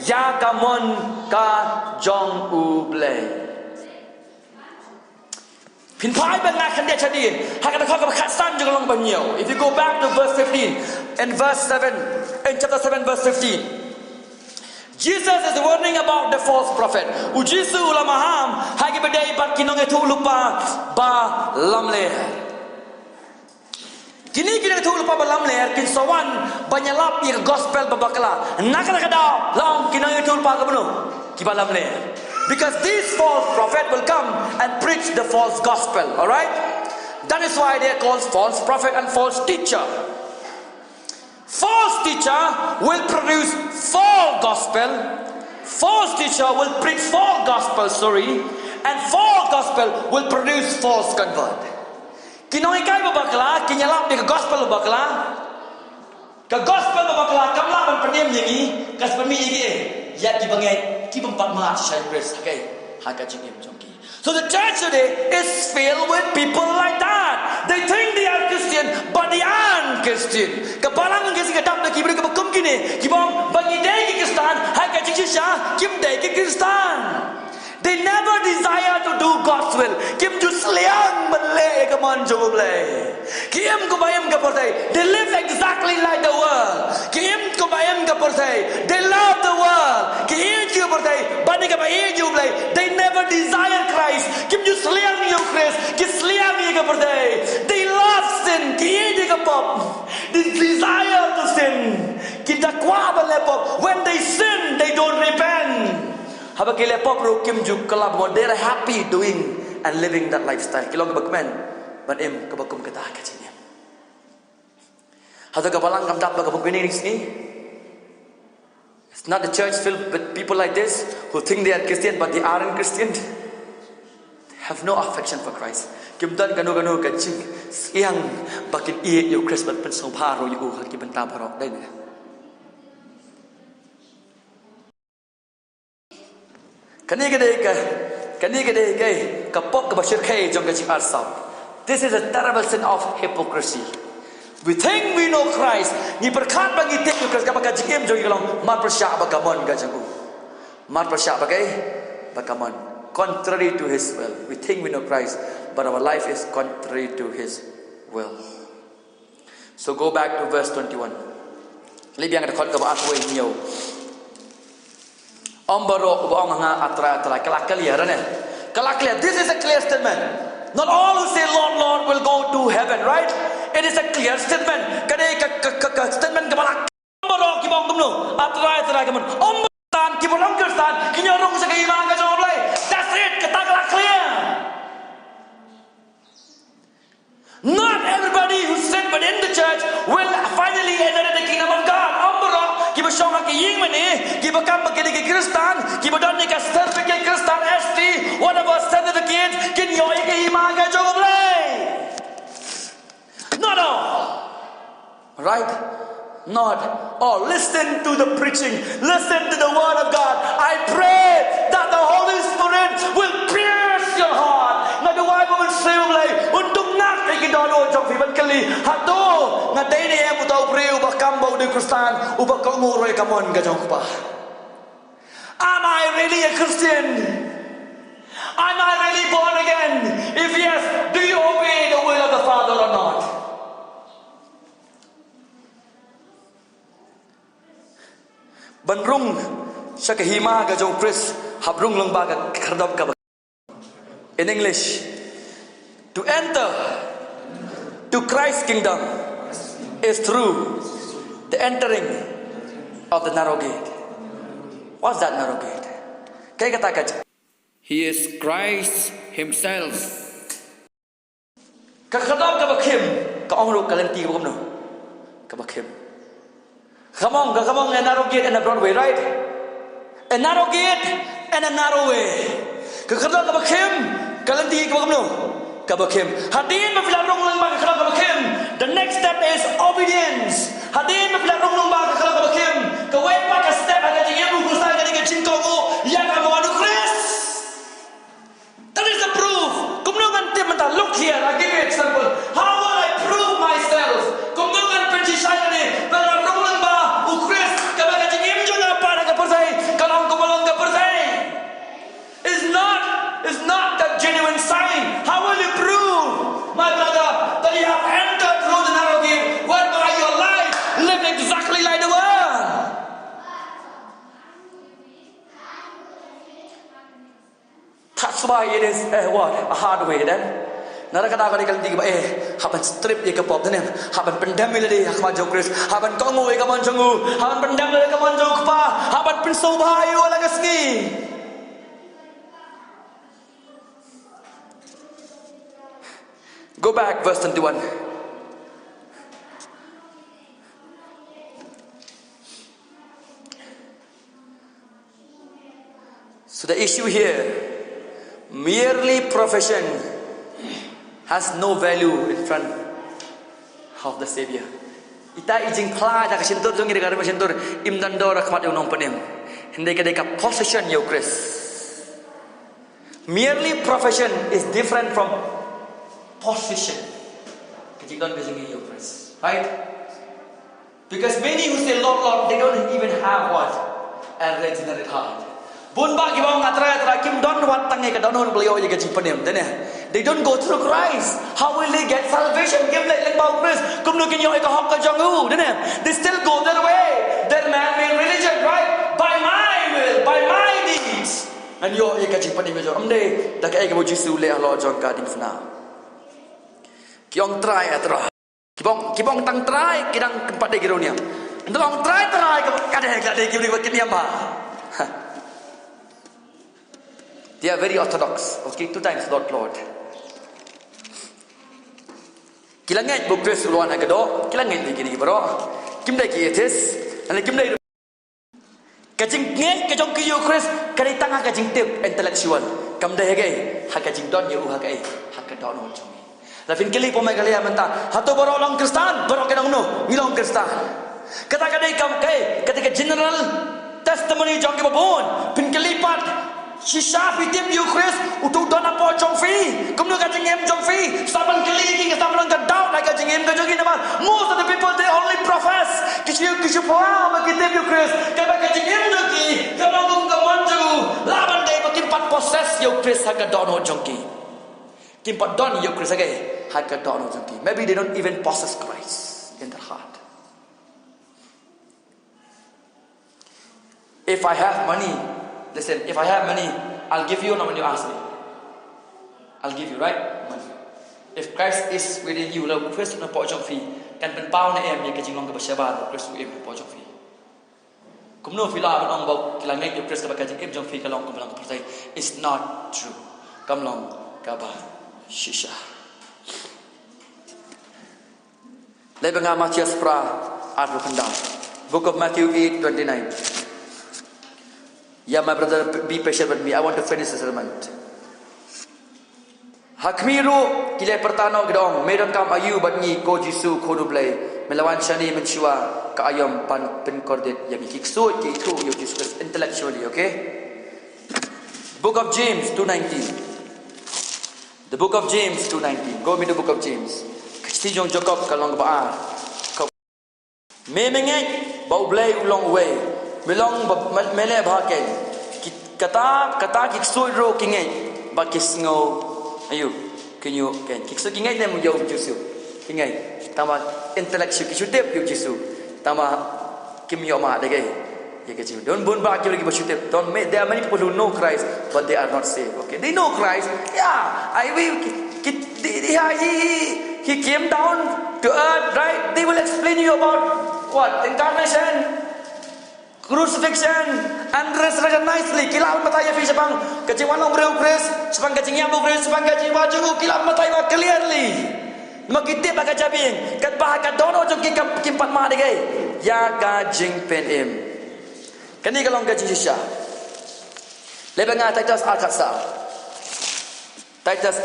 Ïa ka mon ka jong U Blei. Phin phai ban nga khyndiat shadien ha ka dkhot kaba khatsan jong ka lynnong ba hynñiew. If you go back to verse fifteen, in verse seven, in chapter seven, verse fifteen, Jesus is warning about the false prophet. U Jisu u la maham ha kiba dei bad ki nongïathuhlypa ba lamler. Kine ki nongïathuhlypa ba lamler kin sa wan ban ïalap ïa ka gospel ba bakla. Na kata ka daw la ong ki nongïathuhlypa kiba no, kiba lamler. Because this false prophet will come and preach the false gospel, all right? That is why they are called false prophet and false teacher. False teacher will produce false gospel. False teacher will preach false gospel, sorry. And false gospel will produce false convert. Ki nonghikai ba bakla kin ïalap ïa ka gospel ba bakla. Ka gospel ba bakla kam lah ban pynim ïa ngi, ka sa pynmih ïa ngi ïa kiba ngeit, kiba ym pat mad sha Khrist, okay, ha ka jingim jong ki. So the church today is filled with people like that. They think they are Christian, but they aren't Christian. Ka balang ka sngi ka dap da ki briew kiba kum kine, kiba ong ba ngi dei ki Khristan, ha ka jingshisha kim dei ki Khristan. They never desire to do God's will. Kim ju sliang ban leh ïa ka mon jong U Blei. Ki im kumba im ka pyrthei. They live exactly like the world. Ki im kumba im ka pyrthei. They love the world. Ki ïeit ïa ka pyrthei ban ïa kaba ïeit ïa U Blei. They never desire Christ. Kim ju sliang ïa U Khrist. Ki sliang ïa ka pyrthei. They love sin. Ki ïeit ïa ka pop. They desire to sin. Ki da kwah ban leh pop. When they sin, they don't repent. Haba ki leh pop ruh kim ju kylla ba mo, they are happy doing and living that lifestyle. Ki long kiba kmen ban im kaba kum kata ka jingim. Hato ka balang kam dap ba ka bym kine ki sngi? It's not a church filled with people like this who think they are Christian but they aren't Christian. They have no affection for Christ. Kim don kano kano ka jingsliang ba kin ïeit ïa U Khrist bad pynsngewbha ruh ïa u ha ki bynta baroh, dei ne? Kane ka dei ka, kane ka dei ka, ka pop kaba shyrkhei jong ka jingarsap. This is a terrible sin of hypocrisy. We think we know Christ. Ngi pyrkhat ba ngi tip ïa U Khrist, kaba ka jingim jong ngi ka long marpyrshah bad ka mon ka jong u. Marpyrshah bad ka, bad ka mon. Contrary to his will. We think we know Christ, but our life is contrary to his will. So go back to verse twenty-one. Leit biang ka dkhot kaba arphew hynñiew. Ym baroh uba ong ha nga A Trai, A Trai, ka la clear ne? Ka la clear. This is a clear statement. Not all who say Lord, Lord will go to heaven, right? It is a clear statement. Ka dei ka, ka, ka, ka statement kaba la. Ym baroh kiba ong kumno, A Trai, A Trai, ka mon. Ym baroh kiba ong Khristan kin ïoh rung sha ka hima ka jong U Blei. That's it. Kata ka la clear. Not everybody who sit within the church will finally inherit the kingdom of God. Ym baroh kiba shong ha ki ïing mane, kiba kam ba ki dei ki Khristan, kiba don ïa ka certificate Khristan, S T, whatever certificate, kin ïoh ïa ka hima ka jong U Blei. Not all. Right? Not all. Listen to the preaching. Listen to the word of God. I pray that the Holy Spirit will pierce your heart. Nga duwai ba U Mynsiem U Blei un dukngak ïa ki dohnud jong phi ban kylli, hato nga dei ne em uta u briew uba kam ba u dei Khristan, uba kohnguh ruh ïa ka mon ka jong U Kpa? Am I Really a Christian? Am I really born again? If yes, do you obey the will of the Father or not? Ban rung sha ka hima ka jong Khrist, hap rung lyngba ka khyrdop kaba. In English, to enter to Christ's kingdom is through the entering of the narrow gate. What's that narrow gate? Kaei kata ka He is Christ Himself. Ka khyrdop kaba khim, ka ong ruh ka lynti kaba kumno? Kaba khim. Ka mong, ka mong a narrow gate and a broad way, right? A narrow gate and a narrow way. Ka khyrdop kaba khim, ka lynti kaba kumno? Kaba khim. Hadien ba phi la rung lyngba ka khyrdop kaba khim, the next step is obedience. Hadien ba phi la rung lyngba ka khyrdop kaba khim, kawei pat ka step ha ka jingim u Khristan ka dei ka jingkohnguh ïa ka mon u Khrist. That is the proof. Kumno ngan tip mynta? Look here, I give you example. How will I prove myself? Kumno ngan pynshisha ne ba nga rung lyngba u Khrist, kaba ka jingim jong nga pat ha ka pyrthei ka long kumba long ka pyrthei? Is not, is not that genuine sign? How will you prove, my brother, that you have entered through the narrow gate, whereby your life lived exactly like the world? That's why it is a what? A hard way then. Nara ka da ka dei ka lynti kaba eh, hap ban strip ïa ka pop, dei ne? Hap ban pyndem ïa lade ha khmat jong u Khrist, hap ban kohnguh ïa ka mon jong u, hap ban pyndem ïa ka mon jong u Kpa, hap ban pynsngewbha ïa u la ka sngi. Go back, verse twenty-one. So the issue here, merely profession has no value in front of the Savior. Ita i jingphla da ka shyntur jong ngi da ka rim shyntur im don dor ha khmat u Nongpynim. Hynrei ka dei ka possession ïa u Khrist. Merely profession is different from possession. Ka jingdon ka jong ngi ïa u Khrist. Right? Because many who say, "Lord, Lord," they don't even have what? A regenerate heart. Bun bah kiba ong, "Nga Trai, Trai," kim don wat tang ïa ka dohnud ba la ïoh ïa ka jingpynim, dei ne? They don't go through Christ. How will they get salvation? Kim leit lyngba u Khrist, kumno kin ïoh ïa ka hok ka jong u, dei ne? They still go their way, their man-made religion, right? By my will, by my deeds. Ngan ïoh ïa ka jingpynim ka jong, ym dei da kaei kaba u Jisu u leh halor jong ka diengphna. Ki ong, "Trai, Trai." Kiba ong, kiba ong tang Trai, ki dang kynpat dei ki riewniam. Nda ong Trai, Trai, ka dei, ka dei, ki dei, ki dei, ki niam ba. They are very orthodox. Okay, two times Lord, Lord. Ki la ngeit ba u Khrist u la wan ha ka doh, ki la ngeit ïa kine ki baroh. Kim dei ki atheist, lane kim dei Ka jingngeit ka jong ki ïa u Khrist ka dei tang ha ka jingtip intellectual. Kam dei ha kaei, ha ka jingdon ïa u ha kaei, ha ka dohnud jong ngi. La phin kylli pynban ka lei mynta, hato baroh long Khristan? Baroh ki ong no, ngi long Khristan. Kata ka dei kam kaei, ka dei ka general testimony jong kiba bun. Phin kylli pat, shisha phi tip ïa u Khrist, uto u don hapoh jong phi? Kumno ka jingim jong phi? Sa ban kylli ki, sa ban long ka doubt ha ka jingim ka jong ki namar most of the people they only profess. Ki shu, ki shu pyrshah ba ki tip ïa u Khrist, kaba ka jingim jong ki ka long kum ka mon jong u, la ban dei ba kim pat possess ïa u Khrist ha ka dohnud jong ki. Kim pat don ïa u Khrist ha ka, ha ka dohnud jong ki. Maybe they don't even possess Christ in their heart. If I have money, listen, if I have money, I'll give you, not when you ask me. I'll give you, right? Money. If Christ is within you, lada u Khrist u don hapoh jong phi, kan pynpaw ne em ïa ka jinglong kaba shabar ba u Khrist u im hapoh jong phi? Kumno phi lah ban ong ba ki la ngeit ïa u Khrist kaba ka jingim jong phi ka long kumba long ka pyrthei? It's not true. Kam long kaba shisha. Leit ba nga Mathaios phra arphew khyndai. Book of Matthew eight twenty-nine. Yeah, my brother, be patient with me. I want to finish the sermon. Ha khmih ruh ki la pyrta noh, ki da ong, "Me donkam aïu bad ngi, ko Jisu, Khun u Blei? Me la wan shane mynshuwa ka aïom ban pynkordit ïa me." Ki ksuid, ki ithuh ïa u Jisu Khrist intellectually, okay? Book of James two nineteen. The book of James two nineteen. Go with me to book of James. Ka shithi jong Jakob ka lynnong ba ar. Ka, me, me ngeit ba U Blei u long uwei. Me long ba, me, me leh bha kein. Ki, Kata, kata ki ksuid ruh ki ngeit ba ki sngew. Ayu, ki ñiuh kein. Ki ksuid ki ngeit ne em ïa u Jisu? Ki ngeit. Tangba intellectual ki shu tip ïa u Jisu. Tangba kim ïoh mad de ïa ka jingim. Don bun ba ki lagi ba shu tip. Don't make, there are many people who know Christ but they are not saved. Okay, they know Christ. Yeah, I will. Ki, ki, they, they, he, he, he came down to earth, right? They will explain you about what? Incarnation, crucifixion and resurrection nicely. Ki la batai ïa phi shaphang ka jingwan long briew u Khrist, shaphang ka jingïap u Khrist, shaphang ka jingwan jong u, ki la batai ba clearly. Namar ki tip ba ka jabieng, katba ka dohnud jong ki kam, kim pat mad de ïa ka jingpynim. Kane ka long ka jingshisha. Leit bad nga Titus ar khatsaw. Titus.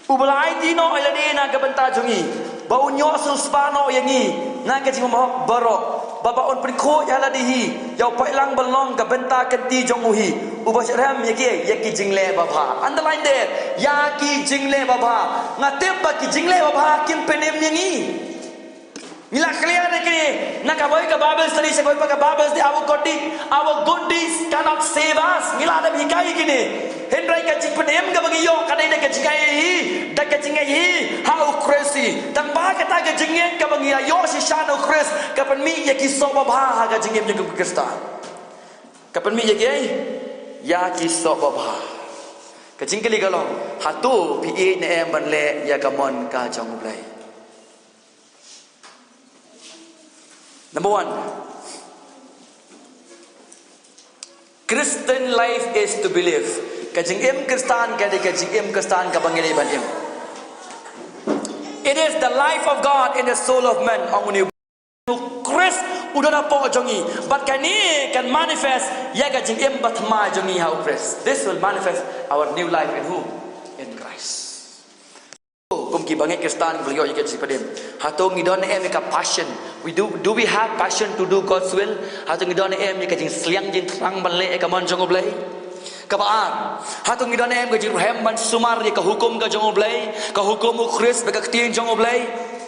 Uba la aiti noh ïa lade na ka bynta jong ngi, ba un ïoh sngewspa noh ïa ngi na ka jingbymhok baroh, bad ba un pynkhuid ha lade hi ïa u paidlang ban long ka bynta kynti jong u hi, uba shitrhem ïa ki, ïa ki jingleh babha. Underline there, ïa ki jingleh babha. Nga tip ba ki jingleh babha kim pynim ïa ngi. Ngi la clear ïa kine na kawei ka Bible study sha kawei pat ka Bible study, our good deed, our good deeds cannot save us. Ngi la dep hikai ïa kine. Hynrei ka jingpynim kaba ngi ïoh ka dei da ka jingaiei hi, da ka jingaiei hi ha u Khrist hi. Tangba kata ka jingngeit kaba ngi la ïoh shisha na u Khrist ka pynmih ïa ki soh babha ha ka jingim jong ki Khristan. Ka pynmih ïa kiei? Ïa ki soh babha. Ka jingkylli ka long, hato phi ïeit ne em ban leh ïa ka mon ka jong U Blei? Number one, Christian life is to be lived. Ka jingim Khristan ka dei ka jingim Khristan kaba ngi dei ban im. It is the life of God in the soul of man, ong une u Khrist u don hapoh jong ngi. Bad kane kan manifest ïa ka jingim bathymmai jong ngi ha u Khrist. This will manifest our new life in whom? In Christ. Kum ki bangeit Khristan kiba la ïoh ïa ka jingpynim, hato ngi don ne em ïa ka passion? We do, do we have passion to do God's will? Hato ngi don ne em ïa ka jingsliang jingthrang ban leh ïa ka mon jong U Blei? Kaba ar, hato ngi don ne em ka jingrhem ban sumar ïa ka hukum ka jong U Blei, ka hukum u Khrist bad ka ktien jong U Blei?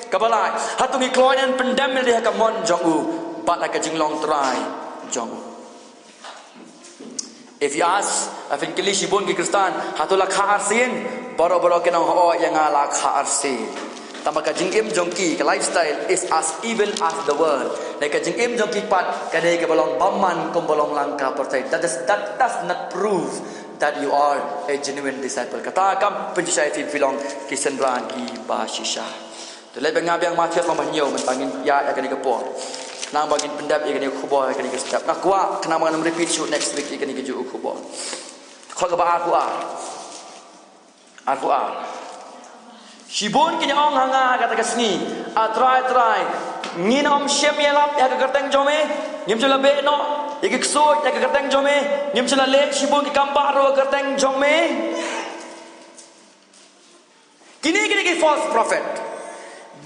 Kaba lai, hato ngi kloi ban pyndem ïa lade ha ka mon jong u bad ha ka jinglong trai jong u? If you ask, phin kylli shibun ki Khristan, hato la kha arsien? Baroh baroh kin ong, hooid, ïa nga la kha arsien. Tangba ka jingim jong ki, ka lifestyle is as evil as the world. Ne ka jingim jong ki pat ka dei kaba long bymman kum ba long lang ka pyrthei. That does, that does not prove that you are a genuine disciple. Kata kam pynshisha ïa phi, phi long ki synran kiba shisha. Te leit bad nga biang Mathaios lynnong ba hynñiew mynta, ngin ïa, ïa kane ka por. Khnang ba ngin pyndep ïa kane ka khubor ïa kane ka step. Nga kwah khnang ba ngan ym repeat shuh next week ïa kane kajuh ka khubor. Dkhot kaba arphew ar. Arphew ar. Shibun kin ong ha nga ha kata ka sngi, A Trai, Trai, ngin ym shym ïalap ïa ka kyrteng jong me? Ngim shym la beh noh ïa ki ksuid ïa ka kyrteng jong me? Ngim shym la leh shibun ki kam bah ruh ha ka kyrteng jong me? Kine ki dei ki false prophet.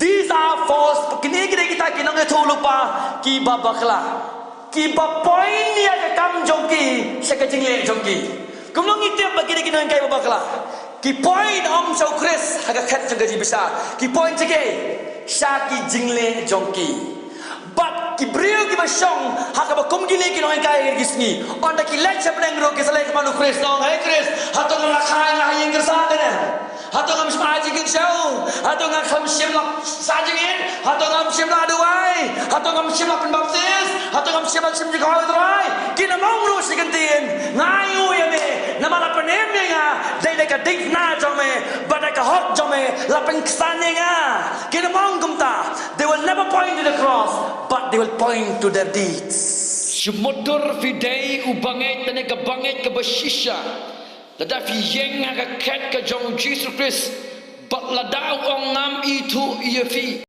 These are false, kine ki dei kita ki nongïathuhlypa kiba bakla, kiba point ïa ka kam jong ki sha ka jingleh jong ki. Kumno ngi tip ba ki dei ki nonghikai ba bakla? Ki point ym sha u Khrist ha ka khet jong ka jingbishar. Ki point sha kaei? Sha ki jingleh jong ki. Bad ki briew kiba shong ha kaba kum kine ki nonghikai ha kine ki sngi, ynda ki leit sha bneng ruh ki sa leh kumno, u Khrist, ong, "Hei Khrist, hato ngam la kha ïa nga ha ïing Khrist ne? Hato ngam shym ai jingkit sha u? Hato ngam shym la sah jingit? Hato ngam shym la duwai? Hato ngam shym la pynbaptis? Hato ngam shym la shim jingkhawai U Trai?" Kin ym ong ruh shi kyntien, "Nga ainguh ïa me, namar la pynim ïa nga dei da ka diengphna jong me bad da ka hok jong me la pynksan ïa nga." Kin ym ong kumta. They will never point to the cross, but they will point to their deeds. Shu mutdur phi dei u bangeit, ne ka bangeit kaba shisha lada phi ïeng ha ka khet ka jong u Jisu Khrist bad lada u ong, "Ngam ithuh ïa phi."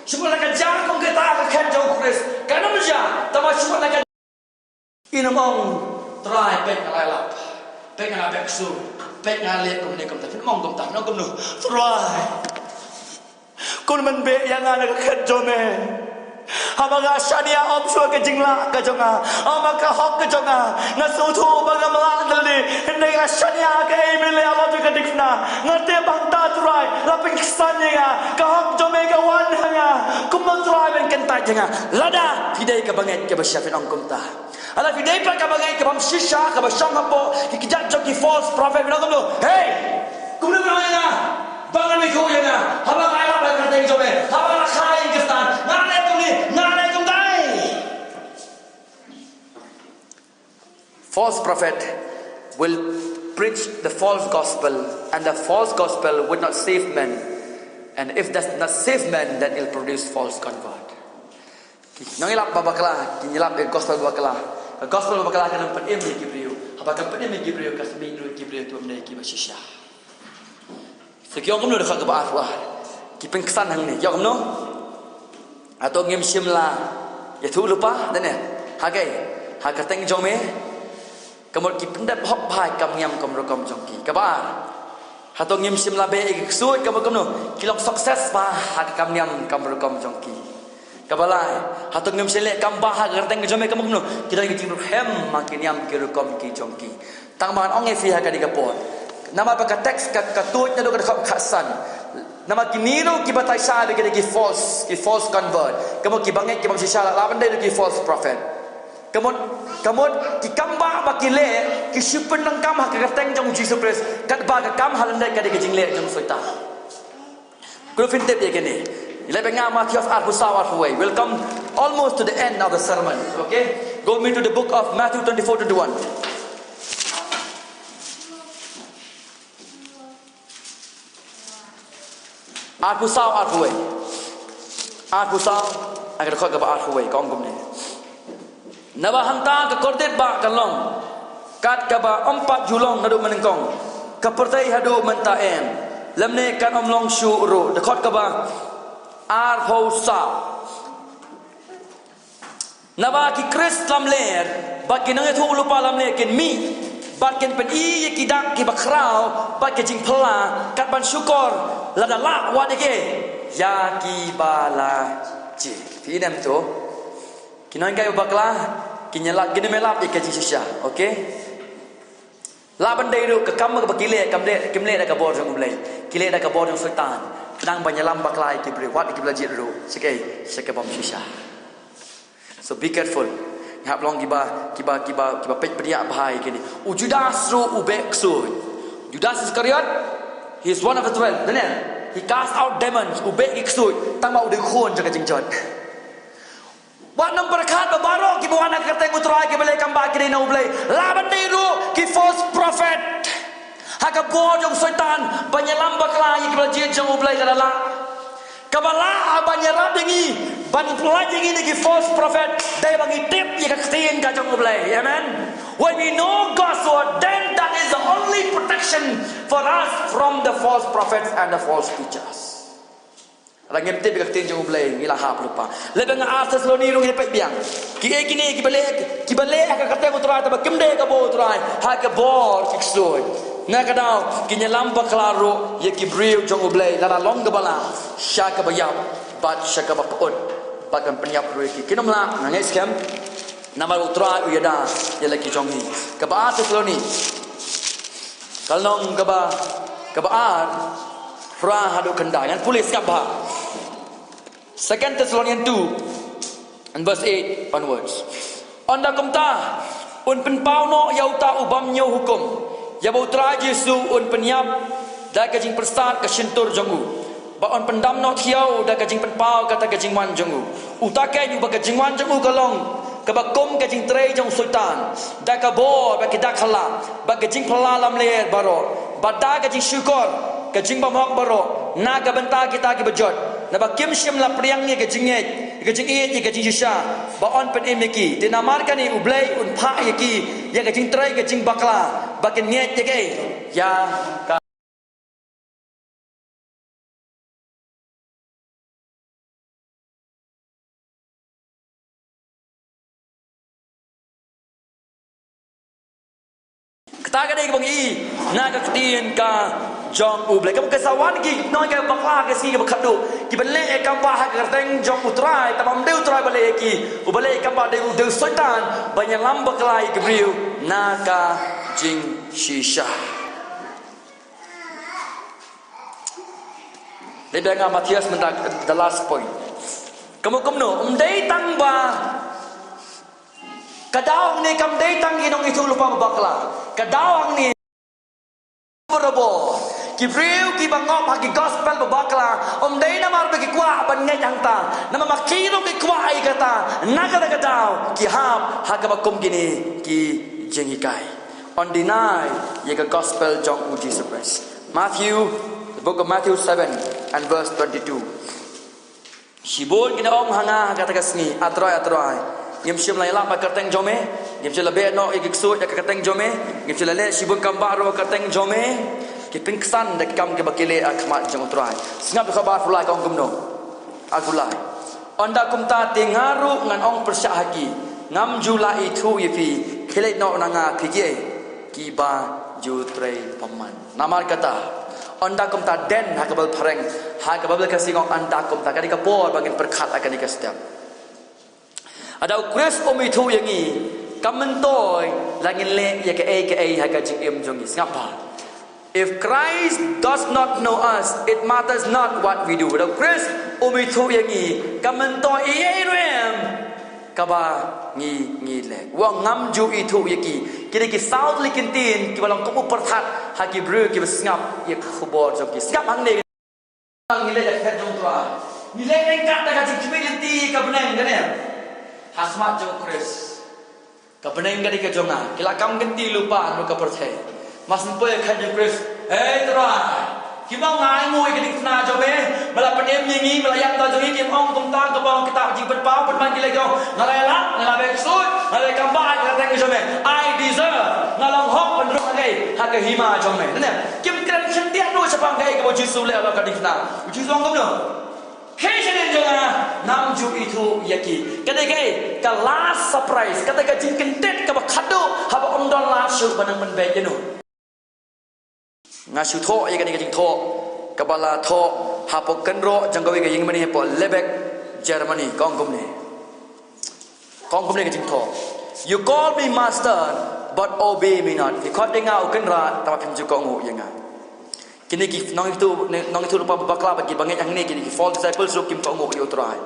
Shu mut la ka jia kum kata ha ka khet jong u Khrist. Kan ym jia, tangba shu mut la ka Phin ym ong, "Trai, peit nga la ïalap, peit nga la beh ksuid, peit nga la leh kumne kumta." Phin ym ong kumta, phin ong kumno, "Trai, kumno men beh ïa nga na ka khet jong me? Haba nga shaniah ym shuh ka jinglah ka jong nga, ym ka hok ka jong nga. Nga sngewthuh ba ngam lah da lade, hynrei nga shaniah kaei me leh halor jong ka diengphna. Nga tip ba hangta, Trai, la pynksan ïa nga, ka hok jong me ka wan ha nga. Kumno, Trai, me kyntait ïa nga lada phi dei ka bangeit kaba shisha, phin ong kumta. Lada phi dei pat ka bangeit kaba ym shisha, kaba shong hapoh ki kjat jong ki false prophet, phin ong kumno? Hei, kumno phin ong ïa nga ba ngan ïathuh ïa nga haba nga ïalap ha ka kyrteng jong me, haba nga kha ïing Khristan, nga leh kumne, nga leh kumtai? False prophet will preach the false gospel, and the false gospel would not save men. And if that's not save men, then it'll produce false convert. Ki nongïalap ba bakla kin ïalap ïa ka gospel ba bakla. Ka gospel ba bakla kan ym pynim ïa ki briew. Haba kam pynim ïa ki briew, ka sa mih ruh ïa ki briew, ym dei ki ba shisha. So ki ong kumno, dkhot kaba arphew ar. Ki pynksan hangne, ki ong kumno? Hato ngim shym la ïathuh lypa, dane? Ha kaei? Ha ka kyrteng jong me. Ka mut ki pyndep hok bha ïa ka kam niam kam rukom jong ki. Kaba ar. Hato ngim shym la beh ïa ki ksuid, ka mut kumno? Ki long success bha ha ka kam niam kam rukom jong ki. Kaba lai. Hato ngim shym leh kam bha ha ka kyrteng jong me, ka mut kumno? Ki don ki jingrhem ha ki niam ki rukom ki jong ki. Tang ba ngan ong ïa phi ha kane ka por. Namar ba ka text ka, ka tuid naduh ka dkhot khatsan. Namar kine ruh ki batai sha ba ki dei ki false, ki false convert. Ka mut ki bangeit ki bym shisha, lah ban dei ruh ki false prophet. Ka mut, ka mut ki kam ba, ba ki leh, ki shu pyndonkam ha ka kyrteng jong u Jisu Khrist. Katba ka kam ha lyndet ka dei ka jingleh jong u Soitan. Khublei, phin tip ïa kine. Leit bad nga Mathaios arphew saw, arphew wei. We'll come almost to the end of the sermon. Okay? Go with me to the book of Matthew twenty-four, twenty-one. Arphew saw, arphew wei. Arphew saw, ha ka dkhot kaba arphew wei, ka ong kumne. Naba hangta ka kordit ba kan long kat kaba ym pat ju long naduh mynnyngkong, ka pyrthei haduh mynta em, lymne kan ym long shuh ruh. Dkhot kaba arphew saw. Naba ki Khrist lamler bad ki nongïathuhlypa lamler kin mih bad kin pyni ïa ki dak kiba khraw bad ki jingphylla, kat ban shukor lada lah wat ïa ki, ïa kiba la jied. Phi ïohi ne em to? Ki nonghikai ba bakla kin ïalap, kin ym ïalap ïa ka jingshisha, okay? Lah ban dei ruh ka kam kaba ki leh, kam leh, kim leh da ka bor jong U Blei. Ki leh da ka bor jong Soitan. Khnang ban ïalam bakla ïa ki briew, wat ïa kiba la jied ruh. Sha kaei? Sha kaba ym shisha. So be careful. Ngi hap long kiba, kiba, kiba, kiba peit bniah bha ïa kine. U Judas ruh u beh ksuid. Judas Iscariot, he is one of the twelve. Daniel, he cast out demons. U beh ki ksuid. Tang ba u dei khun jong ka jingjot. Wat nym pyrkhat ba baroh kiba wan ha ka kyrteng U Trai kiba leh kam bha ki dei na U Blei. Lah ban dei ruh ki false prophet. Ha ka bor jong Soitan ban ïalam bakla ïa kiba la jied jong U Blei, ka la lah. Kaba lah ban ïarap ïa ngi, ban pyllait ïa ngi na ki false prophet, dei ba ngi tip ïa ka ktien ka jong U Blei. Amen. When we know God's word, then that is the only protection for us from the false prophets and the false teachers. Lada ngim tip ïa ka ktien jong U Blei, ngi la hap lypa. Leit bad nga ar Thessaloni ruh ngi peit biang. Kiei kine kiba leh, kiba leh ha ka kyrteng U Trai, te ba kim dei ka bor U Trai, ha ka bor ki ksuid. Na ka daw kin ïalam bakla ruh ïa ki briew jong U Blei, lada long kaba lah, sha kaba ïap bad sha kaba pyut bad kan pynïap ruh ïa ki. Kin ym lah, nga ngeit skhem. Namar U Trai u ïada ïa la ki jong ngi. Kaba ar Thessaloni, ka lynnong kaba, kaba ar, phra haduh khyndai. Ngan pule sngap bha. Second Thessalonians two and verse eight onwards. Ynda kumta, un pynpaw noh ïa uta u bym ñiew hukum, ïa ba U Trai Jisu un pynïap da ka jingpyrsad ka shyntur jong u, bad un pyndam noh thiaw da ka jingpynpaw kata ka jingwan jong u. Uta keiñ uba ka jingwan jong u ka long kaba kum ka jingtrei jong u Soitan, da ka bor bad ki dak khlad bad ka jingphylla lamler baroh, bad da ka jingshukor, ka jingbymhok baroh na ka bynta kita kiba jot, naba kim shym la pdiang ïa ka jingngeit, ïa ka jingïeit, ïa ka jingshisha ba un pynim ïa ki. Te namar kane U Blei un phah ïa ki ïa ka jingtrei ka jingbakla, ba kin ngeit ïa kaei? Ïa ka Kata ka dei kaba ngi i na ka ktien ka jong U Blei. Ka mut ka sa wan ki nonghikai bakla ha ka sngi kaba khatduh, kiba leh ïa kam bha ha ka kyrteng jong U Trai, tangba ym dei U Trai ba leh ïa ki, uba leh ïa kam bha dei u, dei u Soitan, ban ïalam bakla ïa ki briew na ka jingshisha. Leit bad nga Mathaios mynta, the last point. Kumno kumno, um dei tang ba ka daw hangne kam dei tang ki nongithuhlypa ba bakla. Ka daw hangne barabor, ki briew kiba ngop ha ki gospel ba bakla, um dei namar ba ki kwah ban ngeit hangta, namar ma ki ruh ki kwah ïa kata, na kata ka daw ki hap ha kaba kum kine ki jinghikai. Un deny ïa ka gospel jong U Jisu Khrist. Matthew, the book of Matthew seven and verse twenty-two. Shibun kin ong ha nga ha kata ka sngi, A Trai, A Trai, ngim shym la ïalap ha ka kyrteng jong me, ngim shym la beh noh ïa ki ksuid ha ka kyrteng jong me, ngim shym la leh shibun kam bha ruh ha ka kyrteng jong me. Ki pynksan da ki kam kiba ki leh ha khmat jong U Trai. Sngap ïa ka ba arphew lai ka ong kumno. Arphew lai. Ynda kumta te nga ruh ngan ong pyrshah ha ki, ngam ju la ithuh ïa phi, khie leit noh na nga phi kiei kiba ju trei bymman. Namar kata, ynda kumta, den ha ka Baibl phareng, ha ka Baibl Khasi ong ynda kumta, ka dei ka por ba ngin pyrkhat ha kane ka step. Lada U Khrist um ithuh ïa ngi, kam myntoi la ngin leh ïa kaei kaei ha ka jingim jong ngi. Sngap bha. If Christ does not know us, it matters not what we do. Lada U Khrist um ithuh ïa ngi, kam myntoi ei ei ruh em kaba ngi, ngi leh. Wat ngam ju ithuh ïa ki. Ki dei ki saw tylli ki ktien kiba long kum u pyrthat ha ki briew kiba sngap ïa ka khubor jong ki. Sngap hangne. Ngi leh ïa ka khet jong U Trai. Ngi leh ryngkat da ka jingkhmih lynti ka bneng, kane. Ha khmat jong U Khrist. Ka bneng ka dei ka jong nga. Ki la kam kynti lypa ha ka pyrthei. Mar shu poi ïa ka khet jong U Khrist. Hei Trai, kim ong nga ainguh ïa ka diengphna jong me. Me la pynim ïa ngi, me la ïap da jong ngi, kim ong kumta, kaba ong kitab Jingpynpaw, pynban ki leh ki ong, nga la ïalap, nga la beh ksuid, nga la kam bha ïa ka kyrteng jong me. I deserve, nga long hok ban rung ha ka, ha ka hima jong me. Nane, kim kren shyntiat ruh shaphang kaei kaba U Jisu u leh halor ka diengphna. U Jisu u ong kumno? Khie sha ïing jong nga, ngam ju ithuh ïa ki. Ka dei kaei? Ka last surprise, kata ka jingkyntien kaba khadduh, haba ym don lad shuh ban nang pynbeit ïano. Nga shu thoh ïa kane ka jingthoh kaba la thoh hapoh kynroh jong kawei ka ïingmane hapoh Lebanon, Germany, ka ong kumne. Ka ong kumne ka jingthoh. You call me master, but obey me not. Phi khot ïa nga u kynrad, tangba phim ju kohnguh ïa nga. Kine ki nongithuh, nongithuhlypa ba bakla bad kiba ngeit hangne, kine ki false disciples ruh kim kohnguh ïa U Trai.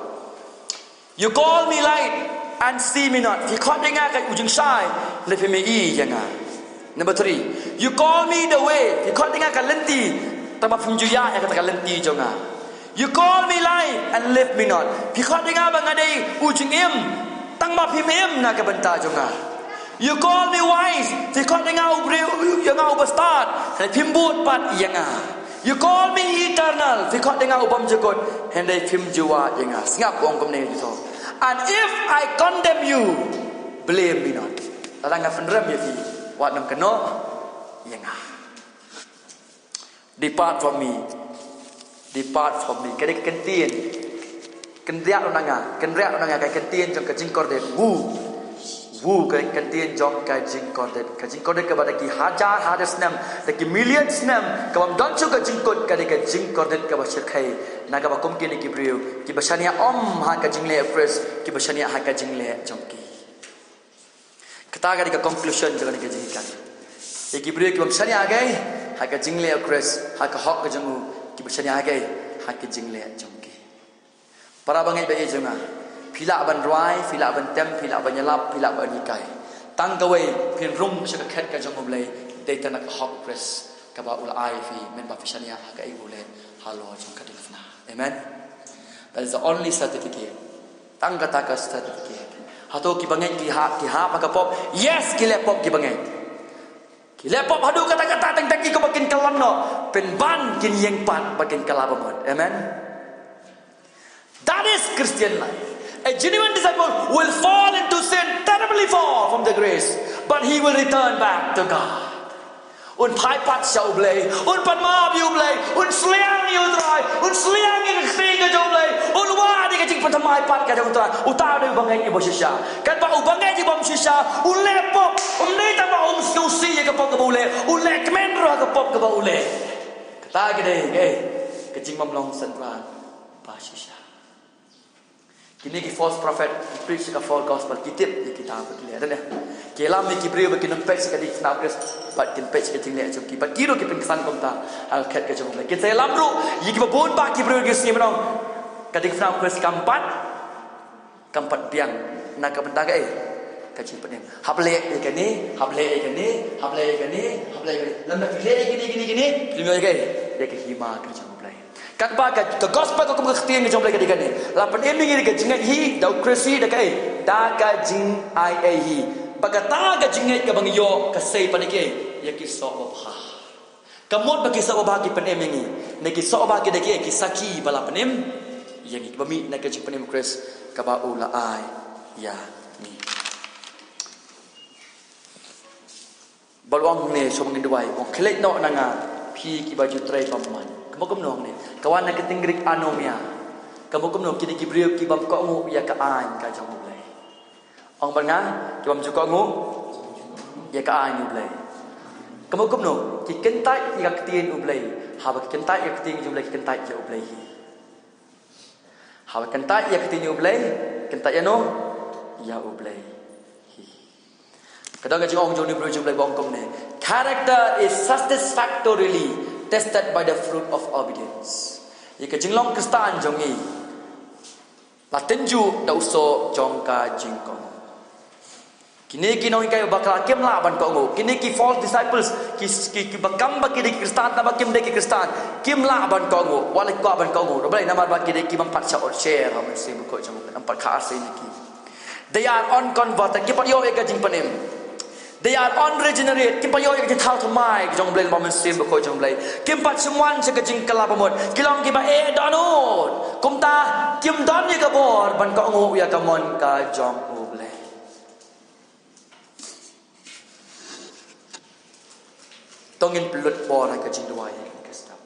You call me light and see me not. Phi khot ïa nga ka u jingshai, hynrei phim ïohi ïa nga. Number three, you call me the way. Phi khot ïa nga ka lynti, tangba phim ju ïaid ïa kata ka lynti jong nga. You call me life and live me not. Phi khot ïa nga ba nga dei u jingim, tangba phim im na ka bynta jong nga. You call me wise. Phi khot ïa nga u briew, ïa nga u bastad, hynrei phim bud pat ïa nga. You call me eternal. Phi khot ïa nga u bymjukut, hynrei phim ju wad ïa nga. Sngap, u ong kumne u Jisu. And if I condemn you, blame me not. Lada nga pynrem ïa phi, wat nym kynnoh ïa nga. Depart from me. Depart from me. Ka dei ka kyntien. Kynriah ruh na nga, kynriah ruh na nga, ka kyntien jong ka jingkordit. Wu. Wu, ka kyntien jong ka jingkordit. Ka jingkordit kaba da ki hajar hajar snem, da ki million snem, kaba ym don shuh ka jingkut, ka dei ka jingkordit kaba shyrkhei na kaba kum kine ki briew kiba shaniah ym ha ka jingleh U Khrist, kiba shaniah ha ka jingleh jong ki. Kata ka dei ka conclusion jong kane ka jinghikai. Ïa ki briew kiba ym shaniah ha kaei, ha ka jingleh U Khrist, ha ka hok ka jong u, kiba shaniah ha kaei, ha ka jingleh jong ki. Para bangeit ba ïeit jong nga, phi lah ban rwai, phi lah ban tem, phi lah ban ïalap, phi lah ban hikai. Tang kawei, phin rung sha ka khet ka jong U Blei, dei tang na ka hok U Khrist kaba u la ai ïa phi, mynba phi shaniah ha kaei kaba u leh halor jong ka diengphna. Amen. That is the only certificate. Tang kata ka certificate. Hato ki bangeit ki hap, ki hap ha ka pop? Yes, ki leh pop ki bangeit. Ki leh pop haduh katta katta, teng teng ki, kaba kin kylla noh, pynban kin ïeng pat ba kin kylla ba mut. Amen. That is Christian life. A genuine disciple will fall into sin, terribly fall from the grace, but he will return back to God. Un phai pat sha U Blei, un pan map ïa U Blei, un sliang ïa U Trai, un sliang ïa ka ktien ka jong U Blei, un wad ïa ka jingpynthymmai pat ka jong U Trai. Uta u dei u bangeit uba shisha. Katba u bangeit uba ym shisha u leh pop, um dei tang ba um sngewsih ïa ka pop kaba u leh, u leh kmen ruh ha ka pop kaba u leh. Kata ka dei, eh, ka jingbymlong synran ba shisha. Kine ki false prophet ki preach ka false gospel, ki tip ïa kita ba ki leh. Dang ïa ki lam ïa ki briew ba kin ym peit sha ka diengphna U Khrist bad kin peit sha ka jingleh jong ki, bad ki ruh ki pynksan kumta ha ka khet ka jong U Blei. Kin sa ïalam ruh ïa kiba bun bah ki briew ki sngew ban ong ka diengphna U Khrist kam pat. Kam pat biang na ka bynta kaei? Ka jingpynim. Hap leh ïa kane, hap leh ïa kane, hap leh ïa kane, hap leh ïa kane. Lada phi leh ïa kine, kine, kine, phi leh ïa kaei? Ïa ka hima ka jong U Blei. Katba ka, ka gospel ka kum ka ktien ka jong U Blei ka dei kane. La pynim ïa ngi da ka jingngeit hi, da u Khrist hi, da kaei? Da ka jingai ei hi. Ba kata ka jingngeit kaba ngi ïoh ka sei pat ïa kiei? Ïa ki soh babha. Ka mut ba ki soh babha ki pynim ïa ngi. Ne ki soh babha ki dei ki, ki sakhi ba la pynim ïa ngi, kiba mih na ka jingpynim u Khrist kaba u la ai ïa ngi. Ba u ong ne, shu ngin duwai, u ong, khie leit noh na nga, phi kiba ju trei bymman. Ka mut kumno ne? Ka wan na ka ktien Greek anomia. Ka mut kumno? Ki dei ki briew ki bym kohnguh ïa ka aiñ ka jong U Blei. Ong bad nga, ki bym ju kohnguh ïa ka aiñ U Blei. Ka mut kumno? Ki kyntait ïa ka ktien U Blei. Haba ki kyntait ïa ka ktien U Blei, ki kyntait ïa U Blei hi. Haba kyntait ïa ka ktien U Blei, kyntait ïano? Ïa U Blei hi. Ka don ka jingong jong u briew jong U Blei ba ong kumne: Character is satisfactorily tested by the fruit of obedience. Ïa ka jinglong Khristan jong ngi la tynjuh da u soh jong ka jingkohnguh. Kine ki nonghikai bakla kim lah ban kohnguh. Kine ki false disciples, ki, ki, kiba kam ba ki dei ki Khristan, naba kim dei ki Khristan, kim lah ban kohnguh. Wat la ki kwah ban kohnguh, namar ba ki dei ki bym pat shah ot sher ha u Mynsiem Bakhuid jong U Blei, ym pat kha arsien ïa ki. They are unconverted, kim pat ïoh ïa ka jingpynim. They are unregenerate, kim pat ïoh ïa ka jingthaw thymmai jong U Blei, namar U Mynsiem Bakhuid jong U Blei. Kim pat shym wan sha ka jingkylla bamut. Ki long kiba eh dohnud. Kumta kim don ïa ka bor ban kohnguh ïa ka mon ka jong U Blei. To ngin pynlut bor ha ka jingduwai ïa ka step.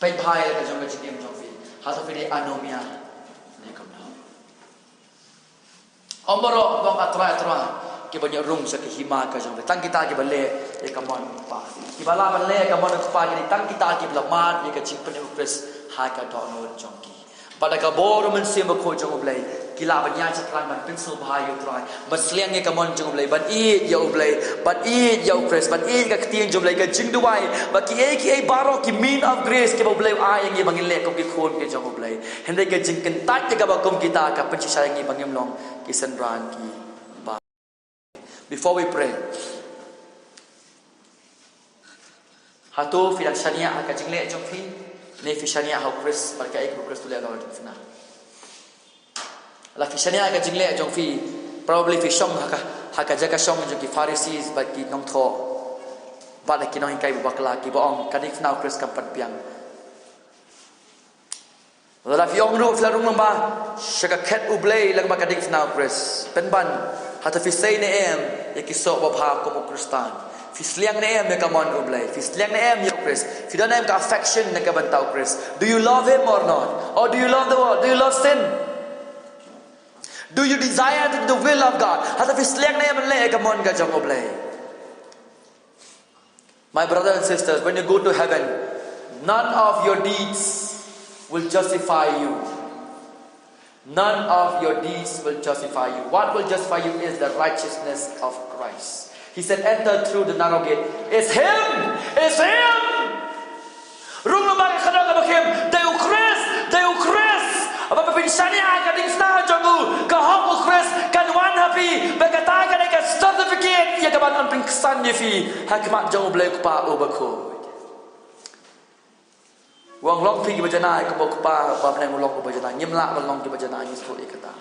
Peit bha ïa ka jong ka jingim jong phi. Hato phi dei anomia ne kumno? Ym baroh, ym baroh, ah Trai, ah Trai, kiba ïoh rung sha ka hima ka jong U Blei. Tang kita kiba leh ïa ka mon U Kpa. Kiba lah ban leh ïa ka mon U Kpa ki dei tang kita kiba la mad ïa ka jingpynim u Khrist ha ka dohnud jong ki. Bad da ka bor U Mynsiem Bakhuid jong U Blei, ki lah ban ïaid shaphrang ban pynsngewbha ïa U Trai, ban sliang ïa ka mon jong U Blei, ban ïeit ïa U Blei, ban ïeit ïa u Khrist, ban ïeit ïa ka ktien jong U Blei, ka jingduwai, ba kiei kiei baroh ki means of grace kiba U Blei u ai ïa ngi ba ngin leh kum ki khun ki jong U Blei. Hynrei ka jingkyntait ïa kaba kum kita ka pynshisha ïa ngi ba ngim long ki synran kiba. Before we pray, hato phi dang shaniah ha ka jingleh jong phi? Ne phi shaniah ha u Khrist bad kaei kaba u Khrist u leh na la ding phna? La phi shaniah ha ka jingleh jong phi, probably phi shong ha ka, ha ka jaka shong jong ki Pharisees bad ki nongthoh bad ki nonghikai ba bakla kiba ong ka ding phna u Khrist kam pat biang. Lada phi ong ruh phi la rung lyngba sha ka khet U Blei lyngba ka ding phna u Khrist, pynban, hato phi sei ne em ïa ki soh babha kum u Khristan? Phi sliang ne em ïa ka mon U Blei? Phi sliang ne em ïa u Khrist? Phi don ne em ka affection na ka bynta u Khrist? Do you love him or not? Or do you love the world? Do you love sin? Do you desire to do the will of God? Hato phi sliang ne em leh ïa ka mon ka jong U Blei? My brothers and sisters, when you go to heaven, none of your deeds will justify you. None of your deeds will justify you. What will justify you is the righteousness of Christ. He said, "Enter through the narrow gate." It's him! It's him! Rung lyngba ka kyrdan kaba khim, dei u Khrist, dei u Khrist. Haba phin shaniah ha ka ding phna jong u, ka hok u Khrist kan wan ha phi, ba kata ka dei ka certificate ïa kaban ym pynksan ïa phi ha khmat jong U Blei u Kpa uba khuid. U ong long phi kiba janai, kumba u Kpa uba ha bneng u long uba janai. Ngim lah ban long kiba janai, ngi sngewthuh ïa kata.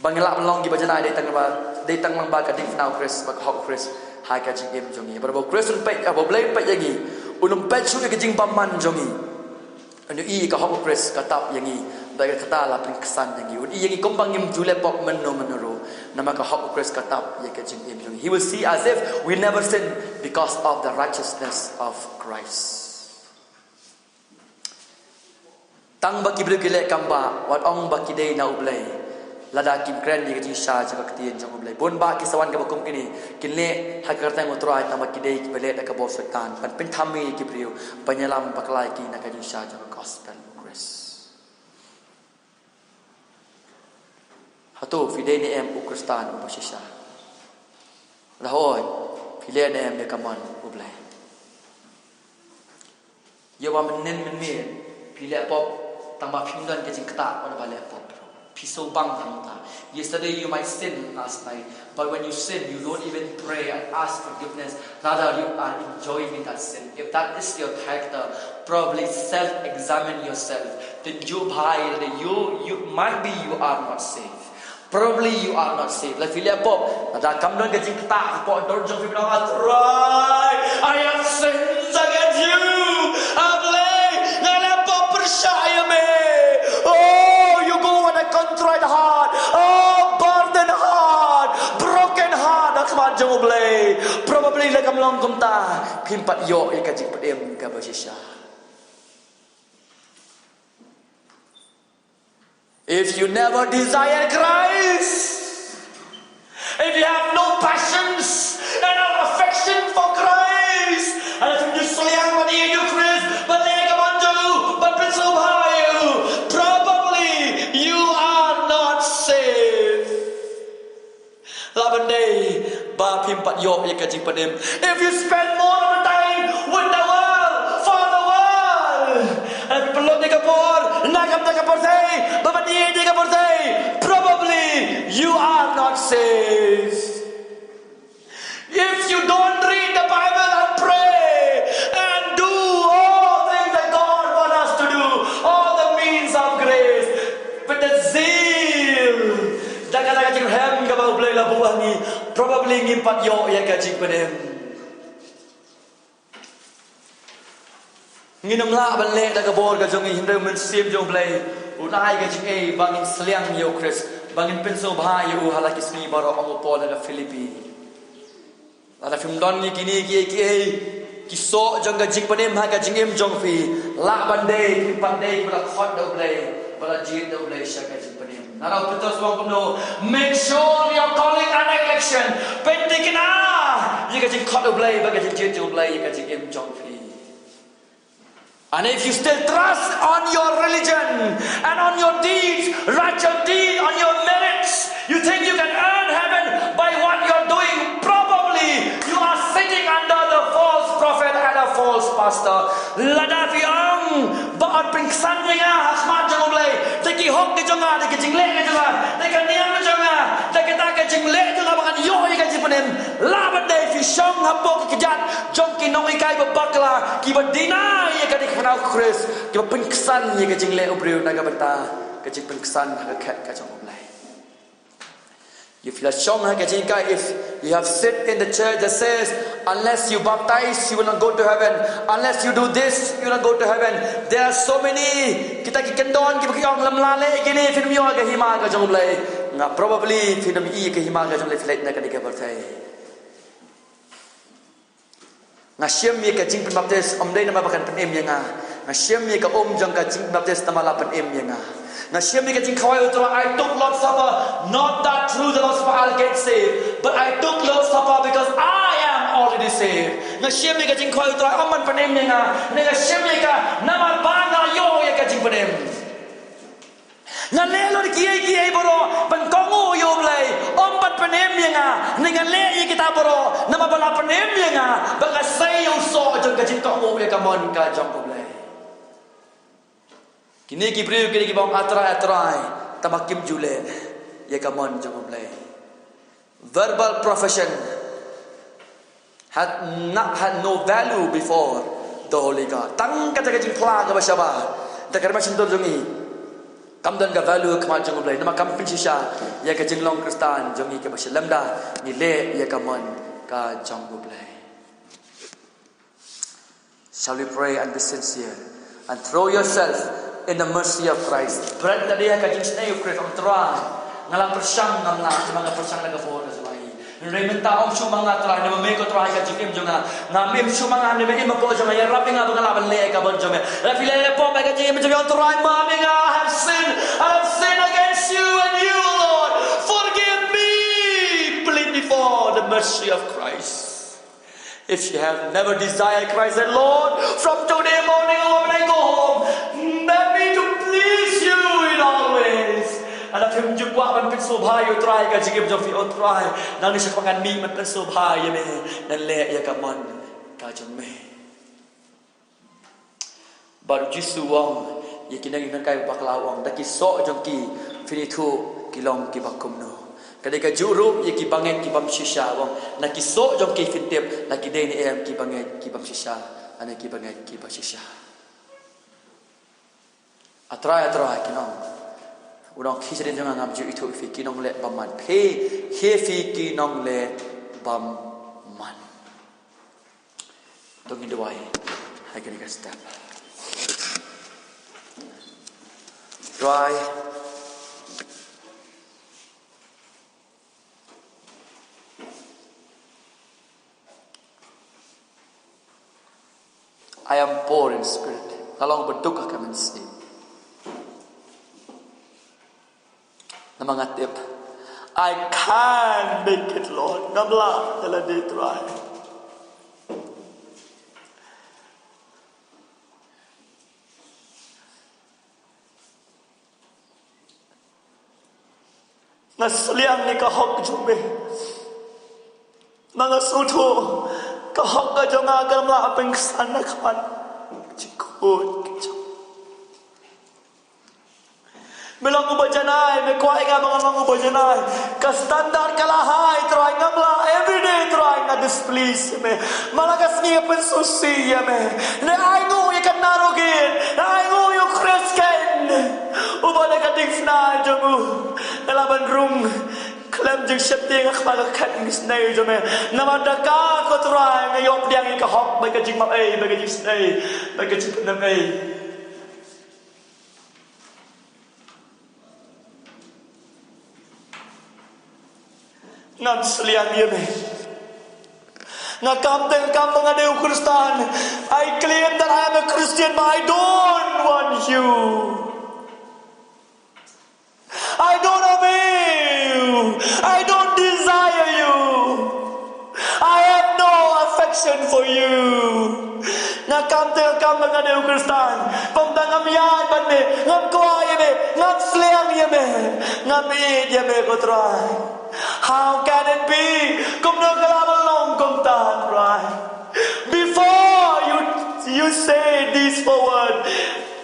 Ba ngin lah ban long kiba janai dei tang ba, dei tang lyngba ka ding phna u Khrist bad ka hok u Khrist ha ka jingim jong ngi. Bad ba u Khrist un peit, ba U Blei un peit ïa ngi, un ym peit shuh ïa ka jingbymman jong ngi. Un ïohi ïa ka hok u Khrist ka tap ïa ngi, bad ïa kata la pynksan ïa ngi. Un i ïa ngi kumba ngim ju leh pop mynno mynno ruh, namar ka hok u Khrist ka tap ïa ka jingim jong ngi. He will see as if we never sin because of the righteousness of Christ. Tang ba ki briew ki leh kam bah, wat ong ba ki dei na U Blei, lada kim kren ïa ka jingshisha jong ka ktien jong U Blei. Bun bah ki sa wan kiba kum kine, kin leh ha ka kyrteng U Trai, tang ba ki dei kiba leh da ka bor Soitan ban pynthame ïa ki briew, ban ïalam bakla ïa ki na ka jingshisha jong ka gospel u Khrist. Hato phi dei ne em u Khristan uba shisha? Lada hooid, phi leh ne em ïa ka mon U Blei? Ïa ba mynnin mynmiet phi leh pop, tang ba phim don ka jingktah wat ba leh pop. Phi sngewbang hangta. Yesterday you might sin last night, but when you sin, you don't even pray and ask forgiveness. Rather, you are enjoying in that sin. If that is your character, probably self-examine yourself. Tynjuh bha ïa lade, you, you might be you are not saved. Probably you are not saved. Lada phi leh pop, lada kam don ka jingktah hapoh dor jong phi, phi ong, "Ah Trai, I have sinned against you. Ah Blei, nga leh pop pyrshah ïa me." Oh, you go with a contrite heart. Oh, burden heart, broken heart ha khmat jong U Blei. Probably lada kam long kumta, phim pat ïoh ïa ka jingpynim kaba shisha. If you never desire Christ, if you have no passions and no affection for Christ, and if you sliang ban ïeit ïa U Khrist, ban leh ka mon jong u, ban pynsngewbha ïa u, probably you are not saved. Lah ban dei ba phim pat ïoh ïa ka jingpynim. If you spend more of the time with the world, for the world, and if you pynlut ïa ka por na ka bynta ka pyrthei, ba ban ïeit ïa ka pyrthei, probably you are not saved. If you don't read the Bible and pray and do all things that God wants us to do, all the means of grace, with the zeal, da kata ka jingrhem kaba U Blei u la buh ha ngi, probably ngim pat ïoh ïa ka jingpynim. Ngin ym lah ban leh da ka bor ka jong ngi, hynrei U Mynsiem jong U Blei un ai ka jingaiei ba ngin sliang ïa U Khrist, ba ngin pynsngewbha ïa u ha la ki sngi baroh, ong u Paul ha ka Philippi. Lada phim don ïa kine kiei kiei, ki soh jong ka jingpynim ha ka jingim jong phi, lah ban dei, phim pat dei kiba la khot da U Blei, ba la jied da U Blei sha ka jingpynim. Nangta u Petros u ong kumno, make sure your calling and election. Pynthikna ïa ka jingkhot U Blei bad ka jingjied jong U Blei ïa ka jingim jong phi. And if you still trust on your religion and on your deeds, righteous deed, on your merits, you think you can earn heaven by what you're doing, probably you are sitting under the false prophet and a false pastor. Lada phi ong ba yn pynksan ïa nga ha khmat jong U Blei da ki hok ki jong nga, da ki jingleh ki jong nga, da ka niam ki jong nga, da kata ka jingleh jong nga ba ngan ïoh ïa ka jingpynim, lah ban dei phi shong hapoh ki kjat jong ki nonghikai babakla kiba deny ïa ka dei ka kyrteng U Khrist, kiba pynksan ïa ka jingleh u briew na ka bynta ka jingpynksan ha ka khet ka jong U Blei. If you are shong ha ka jinghikai, if you have sit in the church that says, "Unless you baptize, you will not go to heaven. Unless you do this, you will not go to heaven." There are so many kita ki kyndon kiba ki ong, lada phim leh kine phim ïoh ïa ka hima ka jong U Blei. Nga, probably phim ïoh ïa ka hima ka jong U Blei, phi leit na kane ka pyrthei. Nga shim ïa ka jingpynbaptis ym dei namar ba kan pynim ïa nga. Nga shim ïa ka um jong ka jingpynbaptis namar la pynim ïa nga. Nga shim ïa ka jingkhawai U Trai, I took Lord's Supper, not that through the Lord's Supper I'll get saved, but I took Lord's Supper because I am already saved. Nga shim ïa ka jingkhawai U Trai ym ban pynim ïa nga, ne nga shim ïa ka namar ba nga ïoh ïa ka jingpynim. Nga leh lut kiei kiei baroh ban kohnguh ïa U Blei, ym ban pynim ïa nga, ne nga leh ïa kita baroh namar ba la pynim ïa nga, ba nga sei ïa u soh jong ka jingkohnguh ïa ka mon ka jong U Blei. Kine ki briew kine kiba ong, "Ah Trai, ah Trai," tangba kim ju leh ïa ka mon jong U Blei. Verbal profession had not, had no value before the Holy God. Tang kata ka jingphla kaba shabar da ka Ri Bashyntur jong ngi kam don ka value ha khmat jong U Blei namar kam pynshisha ïa ka jinglong Khristan jong ngi kaba sha lymda ngi leh ïa ka mon ka jong U Blei. Shall we pray and be sincere and throw yourself in the mercy of Christ? Bret lade ha ka jingshaniah U Khrist, ong, Trai, nga la pyrshang, ngam lah, nga la pyrshang da ka bor ka jong ngi. Hynrei mynta ym shu ma nga, Trai, namar me ko Trai ka jingim jong nga. Ngam im shu ma nga, namar me im hapoh jong nga, ïarap ïa nga ba nga lah ban leh ka mon jong me. Lada phi leh pop ha ka jingim jong me, ong, Trai, ma me nga, I have sinned, I have sinned against you and you, Lord. Forgive me. Plead before the mercy of Christ. If you have never desired Christ, say, "Lord, from today morning, Lord, when I go home, let me to please you in all ways." Lada phim ju kwah ban pynsngewbha ïa U Trai ha ka jingim jong phi, ong, Trai, nangne shakhmat ngan mih ban pynsngewbha ïa me, ngan leh ïa ka mon ka jong me. Bad U Jisu u ong ïa ki nonghikai bakla, u ong, da ki soh jong ki Phin ithuh ki long kiba kumno. Ka dei kajuh ruh ïa ki bangeit ki bym shisha, u ong, na ki soh jong ki phin tip la ki dei ne em ki bangeit ki bym shisha, lane ki bangeit kiba shisha. A Trai, a Trai, kin ong. U ong, khie shadien jong nga, ngam ju ithuh ïa phi, ki nongleh bymman. Phi, khie phi ki nongleh bymman. To ngin duwai ha kane ka step. Trai, I am poor in spirit. Nga long ba duk ha ka mynsiem. Namar nga tip, I can't make it, Lord. Ngam lah ïa lade, Trai. Nga sliang ïa ka hok jong me. Ma nga sngewthuh ka hok ka jong nga kam lah pynksan na khmat jingkut ka jong me. Long uba janai, me kwah ïa nga ba ngan long uba janai. Ka standard ka la high, Trai, ngam lah, everyday, Trai, nga displease ïa me. Ma la ka sngi nga pynsngewsih ïa me. Nga ainguh ïa ka narrogate, nga ainguh ïa u Khrist Ken, uba da ka diengphna jong u nga lah ban rung khlem jingsheptieng ha khmat ka khet jong ka sngi jong me. Namar da ka, ko Trai, nga ïoh pdiang ïa ka hok bad ka jingmap ei, bad ka jingisynei, bad ka jingpyndem ei. Ngam sliang ïa me. Nga kam teng kam ba nga dei u Khristan. I claim that I am a Christian, but I don't want you. I don't obey you. I don't desire you. I have no affection for you. Nga kam teng kam ba nga dei u Khristan. Pynban ngam ïaid bad me, ngam kwah ïa me, ngam sliang ïa me, ngam ïeit ïa me, ko Trai. How can it be? Kumno ka lah ban long kumta, Trai? Before you, you say these four words,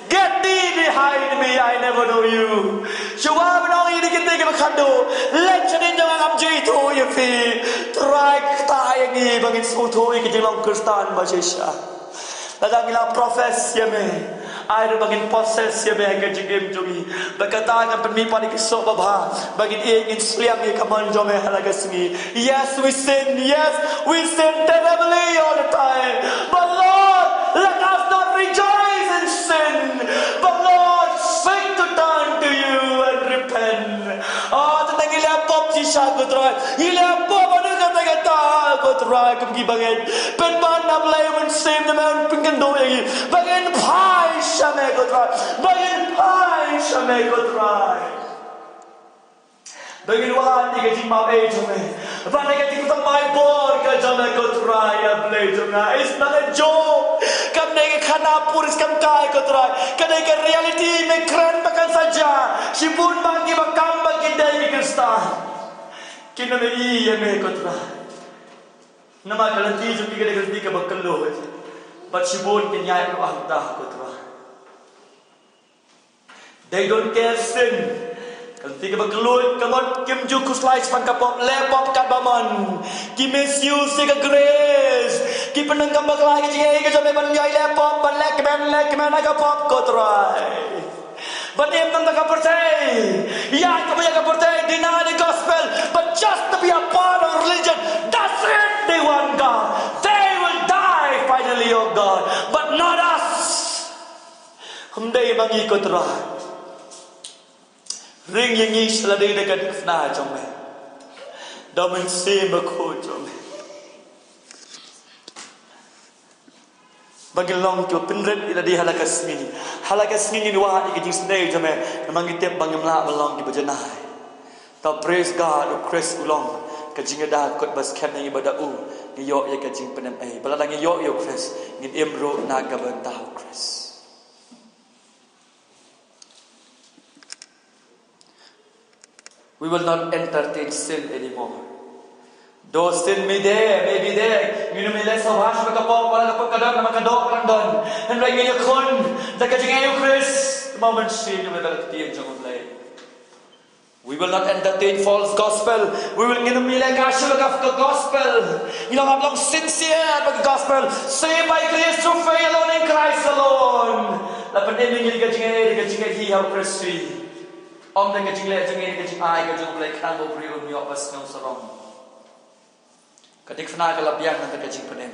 "Get thee behind me, I never know you." Shuwa ban ong ïa kine kiba khatduh, leit shadien jong nga, ngam ju ithuh ïa phi. Trai, ktah ïa ngi ba ngin sngewthuh ïa ka jinglong Khristan ba shisha. Lada ngi la profess ïa me, ai ruh ba ngin possess ïa me ha ka jingim jong ngi. Bad kata ngan pynmih pat ïa ki soh babha ba ngin ïeit, ngin sliang ïa ka mon jong me ha la ka sngi. Yes, we sin. Yes, we sin terribly all the time. But Lord, let us not rejoice in sin. But Lord, seek to turn to you and repent. Oh, tang ngi leh pop shisha, ko Trai. Ngi leh pop haduh katta katta, ko Trai, kum ki bangeit. Pynban na Blei Mynsiem na me un pynkynduh ïa ngi ba ngin phai sha me, ko Trai. Ba ngin phai sha me, ko Trai. Ba ngin wad ïa ka jingmap ei jong me. Ba ngin ïa ka jingthymmai bor ka jong me, ko Trai, ïa Blei jong nga. It's not a joke. Kam dei ka khana pur, kam kai, ko Trai. Ka dei ka reality, me kren ba kan sa jia. Shibun ba ki ba kam ba ki dei ki Khristan, kin ym ïohi ïa me, ko Trai. Namar ka lynti jong ki ka dei ka lynti kaba kylluid. Bad shibun kin ïaid ruh hangta, ko Trai. They don't care sin. Ka lynti kaba kylluid, ka mut kim ju khuslai shaphang ka pop, leh pop katba mon. Ki misuse ïa ka grace. Ki pyndonkam bakla ïa ka jingaiei ka jong me ban ïai leh pop, ban leh kmen, leh kmen ha ka pop, ko Trai. Ban im tang da ka pyrthei. Ïa kaba ïa ka pyrthei, deny the gospel, but just to be a part of religion. That's it, they want God. They will die finally, oh God, but not us. Ym dei ma ngi, ko Trai. Ring ïa ngi sha lade da ka diengphna jong me, da u Mynsiem Bakhuid jong me. Ba ngin long kiba pynrit ïa lade ha la ka sngi. Ha la ka sngi ngin wad ïa ka jingisynei jong me. Namar ngi tip ba ngim lah ban long kiba janai. Tang praise God, u Khrist u long ka jingïada kut ba skhem ïa ngi, ba da u ngi ïoh ïa ka jingpynim ei. Ba lada ngi ïoh ïa u Khrist, ngin im ruh na ka bynta u Khrist. We will not entertain sin anymore. Though sin may there, may be there. Ngin ym leh sawbash bad ka pop, wat la ka pop ka don, namar ka doh ka dang don. Hynrei ngin ïakhun da ka jingaiei u Khrist, mo mynsiem jong me bad ka ktien jong U Blei. We will not entertain false gospel. We will ngin ym leh ka shu ka gospel. Ngi long hap long sincere bad ka gospel. Saved by grace through faith alone in Christ alone. La pynim ïa ngi ka jingeh, ka jingeh hi ha u Khrist hi. Ym da ka jingleh jingeh, ka jingai ka jong u Blei, khnang ba u briew un ïoh ba sngewsarong. Ka dikphna ka la biang na ka jingpynim.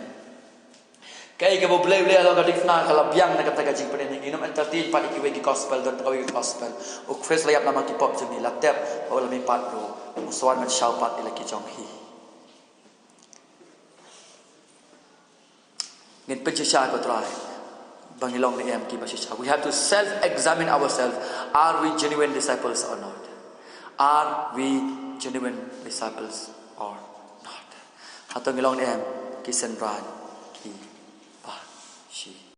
Kaei kaba u Blei u leh halor ka dikphna ka la biang na ka jingpynim. Ngin ym entertain pat ïa kiwei ki gospel, don kawei ka gospel. U Khrist la ïap namar ki pop jong ngi, la tep ba u la mihpat ruh. U sa wan ban shaw pat ïa la ki jong ngi. Ngin pynshisha ko Trai ba ngi long ne em kiba shisha. We have to self-examine ourselves. Are we genuine disciples or not? Are we genuine disciples or not? Hato ngi long ne em ki synran kiba shisha?